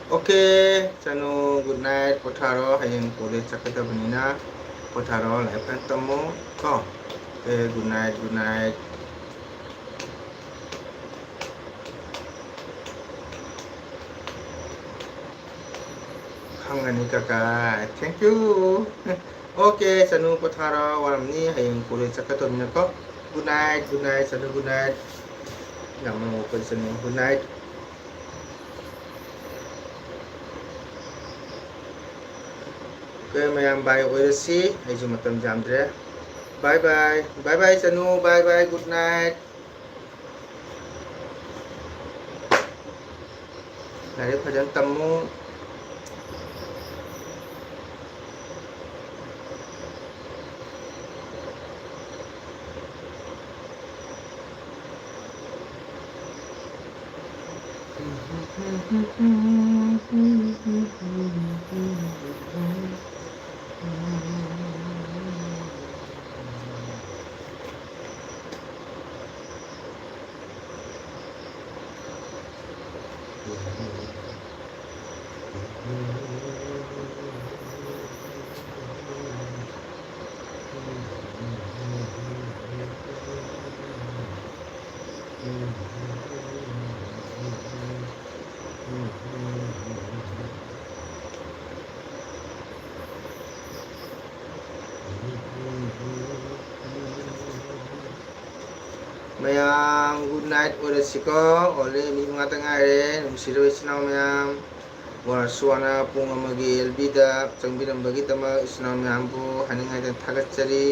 Okay, ꯆꯅꯨ, good night, ꯄꯣꯊꯥꯔꯣ, ꯍꯌꯦꯡ college ꯆꯠꯀꯗꯕꯅꯤꯅ ꯄꯣꯊꯥꯔꯣ, ꯂꯥꯏꯔꯤꯛ ꯐꯖꯅ ꯇꯝꯃꯣ ꯀꯣ꯫ Okay, good night, good night. ꯈꯪꯒꯅꯤ ꯀꯀꯥ꯫ Thank you. Okay, ꯆꯅꯨ ꯄꯣꯊꯥꯔꯣ, ꯋꯥꯔꯝꯅꯤ, ꯍꯌꯦꯡ college ꯆꯠꯀꯗꯧꯅꯤꯅꯀꯣ꯫ Good night, good night, ꯆꯅꯨ, good night. ꯌꯥꯝ ꯅꯨꯡꯉꯥꯏꯕ ꯆꯅꯨ, good night. Okay, ꯃꯌꯥꯝ bye ꯑꯣꯏꯔꯁꯤ, ꯑꯩꯁꯨ ꯃꯇꯝ ꯌꯥꯝꯗ꯭ꯔꯦ꯫ Bye bye, bye bye ꯆꯅꯨ, bye bye, good night. ꯂꯥꯏꯔꯤꯛ ꯐꯖꯅ ꯇꯝꯃꯨ꯫ ꯃꯌꯥꯝ good night ꯑꯣꯏꯔꯁꯤꯀꯣ꯫ Only ꯃꯤꯅꯤꯠ ꯃꯉꯥꯇ ꯉꯥꯏꯔꯦ꯫ ꯅꯨꯡꯁꯤꯔꯕ ꯏꯆꯤꯟ ꯏꯅꯥꯎ ꯃꯌꯥꯝ, ꯋꯥꯔꯁꯨ ꯋꯥꯅ ꯄꯨꯡ ꯑꯃꯒꯤ ꯑꯦꯜ ꯕꯤꯗ ꯆꯪꯕꯤꯔꯝꯕꯒꯤꯗꯃꯛ ꯏꯆꯤꯟ ꯏꯅꯥꯎ ꯃꯌꯥꯝꯕꯨ ꯍꯥꯏꯅꯤꯡꯉꯥꯏꯗ ꯊꯥꯒꯠꯆꯔꯤ꯫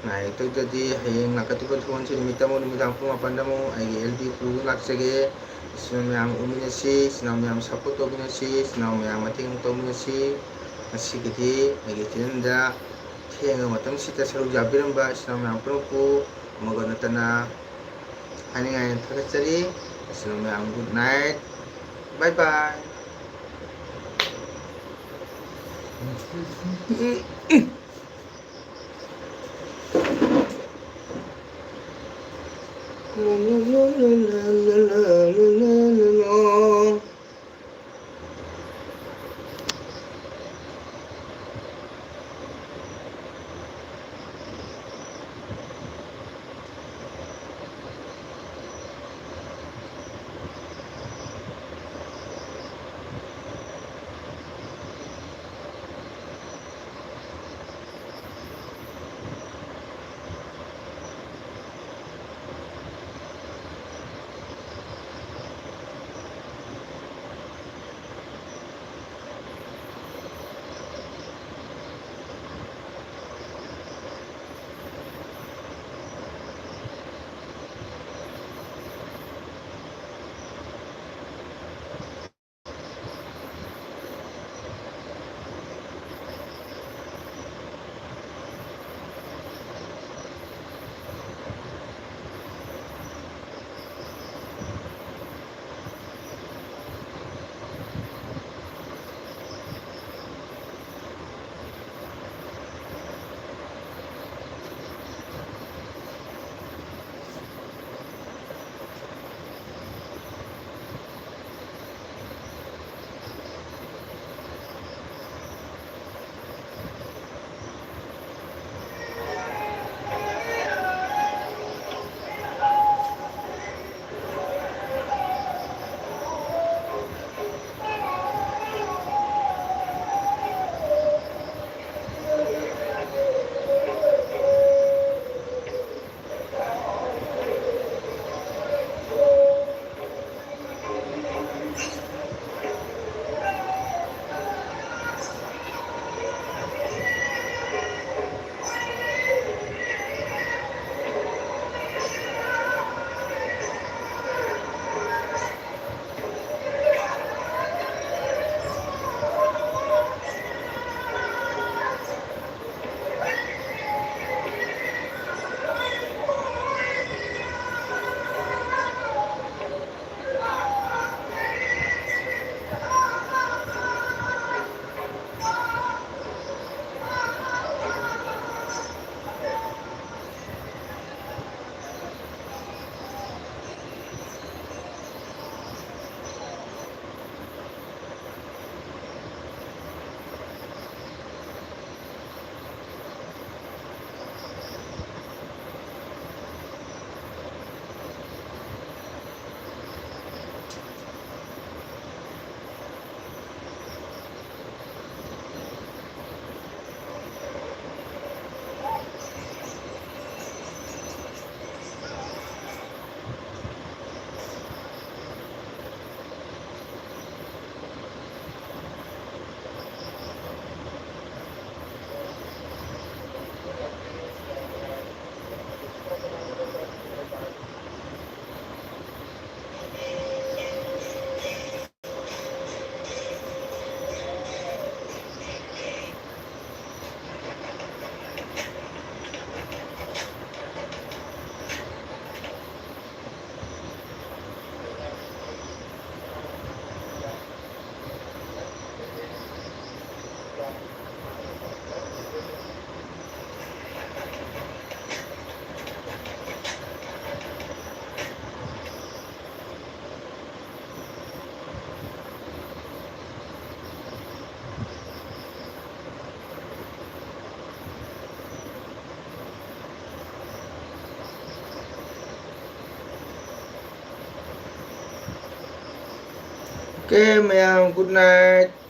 ꯉꯥꯏꯔꯛꯇꯧꯗꯗꯤ ꯍꯌꯦꯡ ꯂꯥꯛꯀꯗꯧꯔꯤꯕ ꯊꯧꯒꯜꯁꯤ ꯅꯨꯃꯤꯠꯇ ꯑꯃꯨꯛ ꯅꯨꯃꯤꯗꯥꯡ ꯄꯨꯡ ꯃꯥꯄꯟꯗ ꯑꯃꯨꯛ ꯑꯩꯒꯤ ꯑꯦꯜ ꯕꯤ ꯄꯨꯗꯨꯅ ꯂꯥꯛꯆꯒꯦ꯫ ꯏꯆꯤꯟ ꯏꯅꯥꯎ ꯃꯌꯥꯝ ꯎꯃꯤꯟꯅꯁꯤ, ꯏꯆꯤꯟ ꯏꯅꯥꯎ ꯃꯌꯥꯝ support ꯇꯧꯃꯤꯟꯅꯁꯤ, ꯏꯆꯤꯟ ꯏꯅꯥꯎ ꯃꯌꯥꯝ ꯃꯇꯦꯡ ꯇꯧꯃꯤꯟꯅꯁꯤ꯫ ꯉꯁꯤꯒꯤꯗꯤ ꯑꯩꯒꯤ channelꯗ ꯊꯦꯡꯉꯕ ꯃꯇꯝꯁꯤꯗ ꯁꯔꯨꯛ ꯌꯥꯕꯤꯔꯝꯕ ꯏꯆꯤꯟ ꯏꯅꯥꯎ ꯃꯌꯥꯝ ꯄꯨꯝꯅꯃꯛꯄꯨ ꯑꯃꯒ ꯅꯠꯇꯅ ꯍꯥꯏꯅꯤꯡꯉꯥꯏ ꯊꯥꯒꯠꯆꯔꯤ꯫ ꯏꯆꯤꯟ ꯏꯅꯥꯎ ꯃꯌꯥꯝ good night, bye bye꯫ Okay, ꯃꯌꯥꯝ, good night.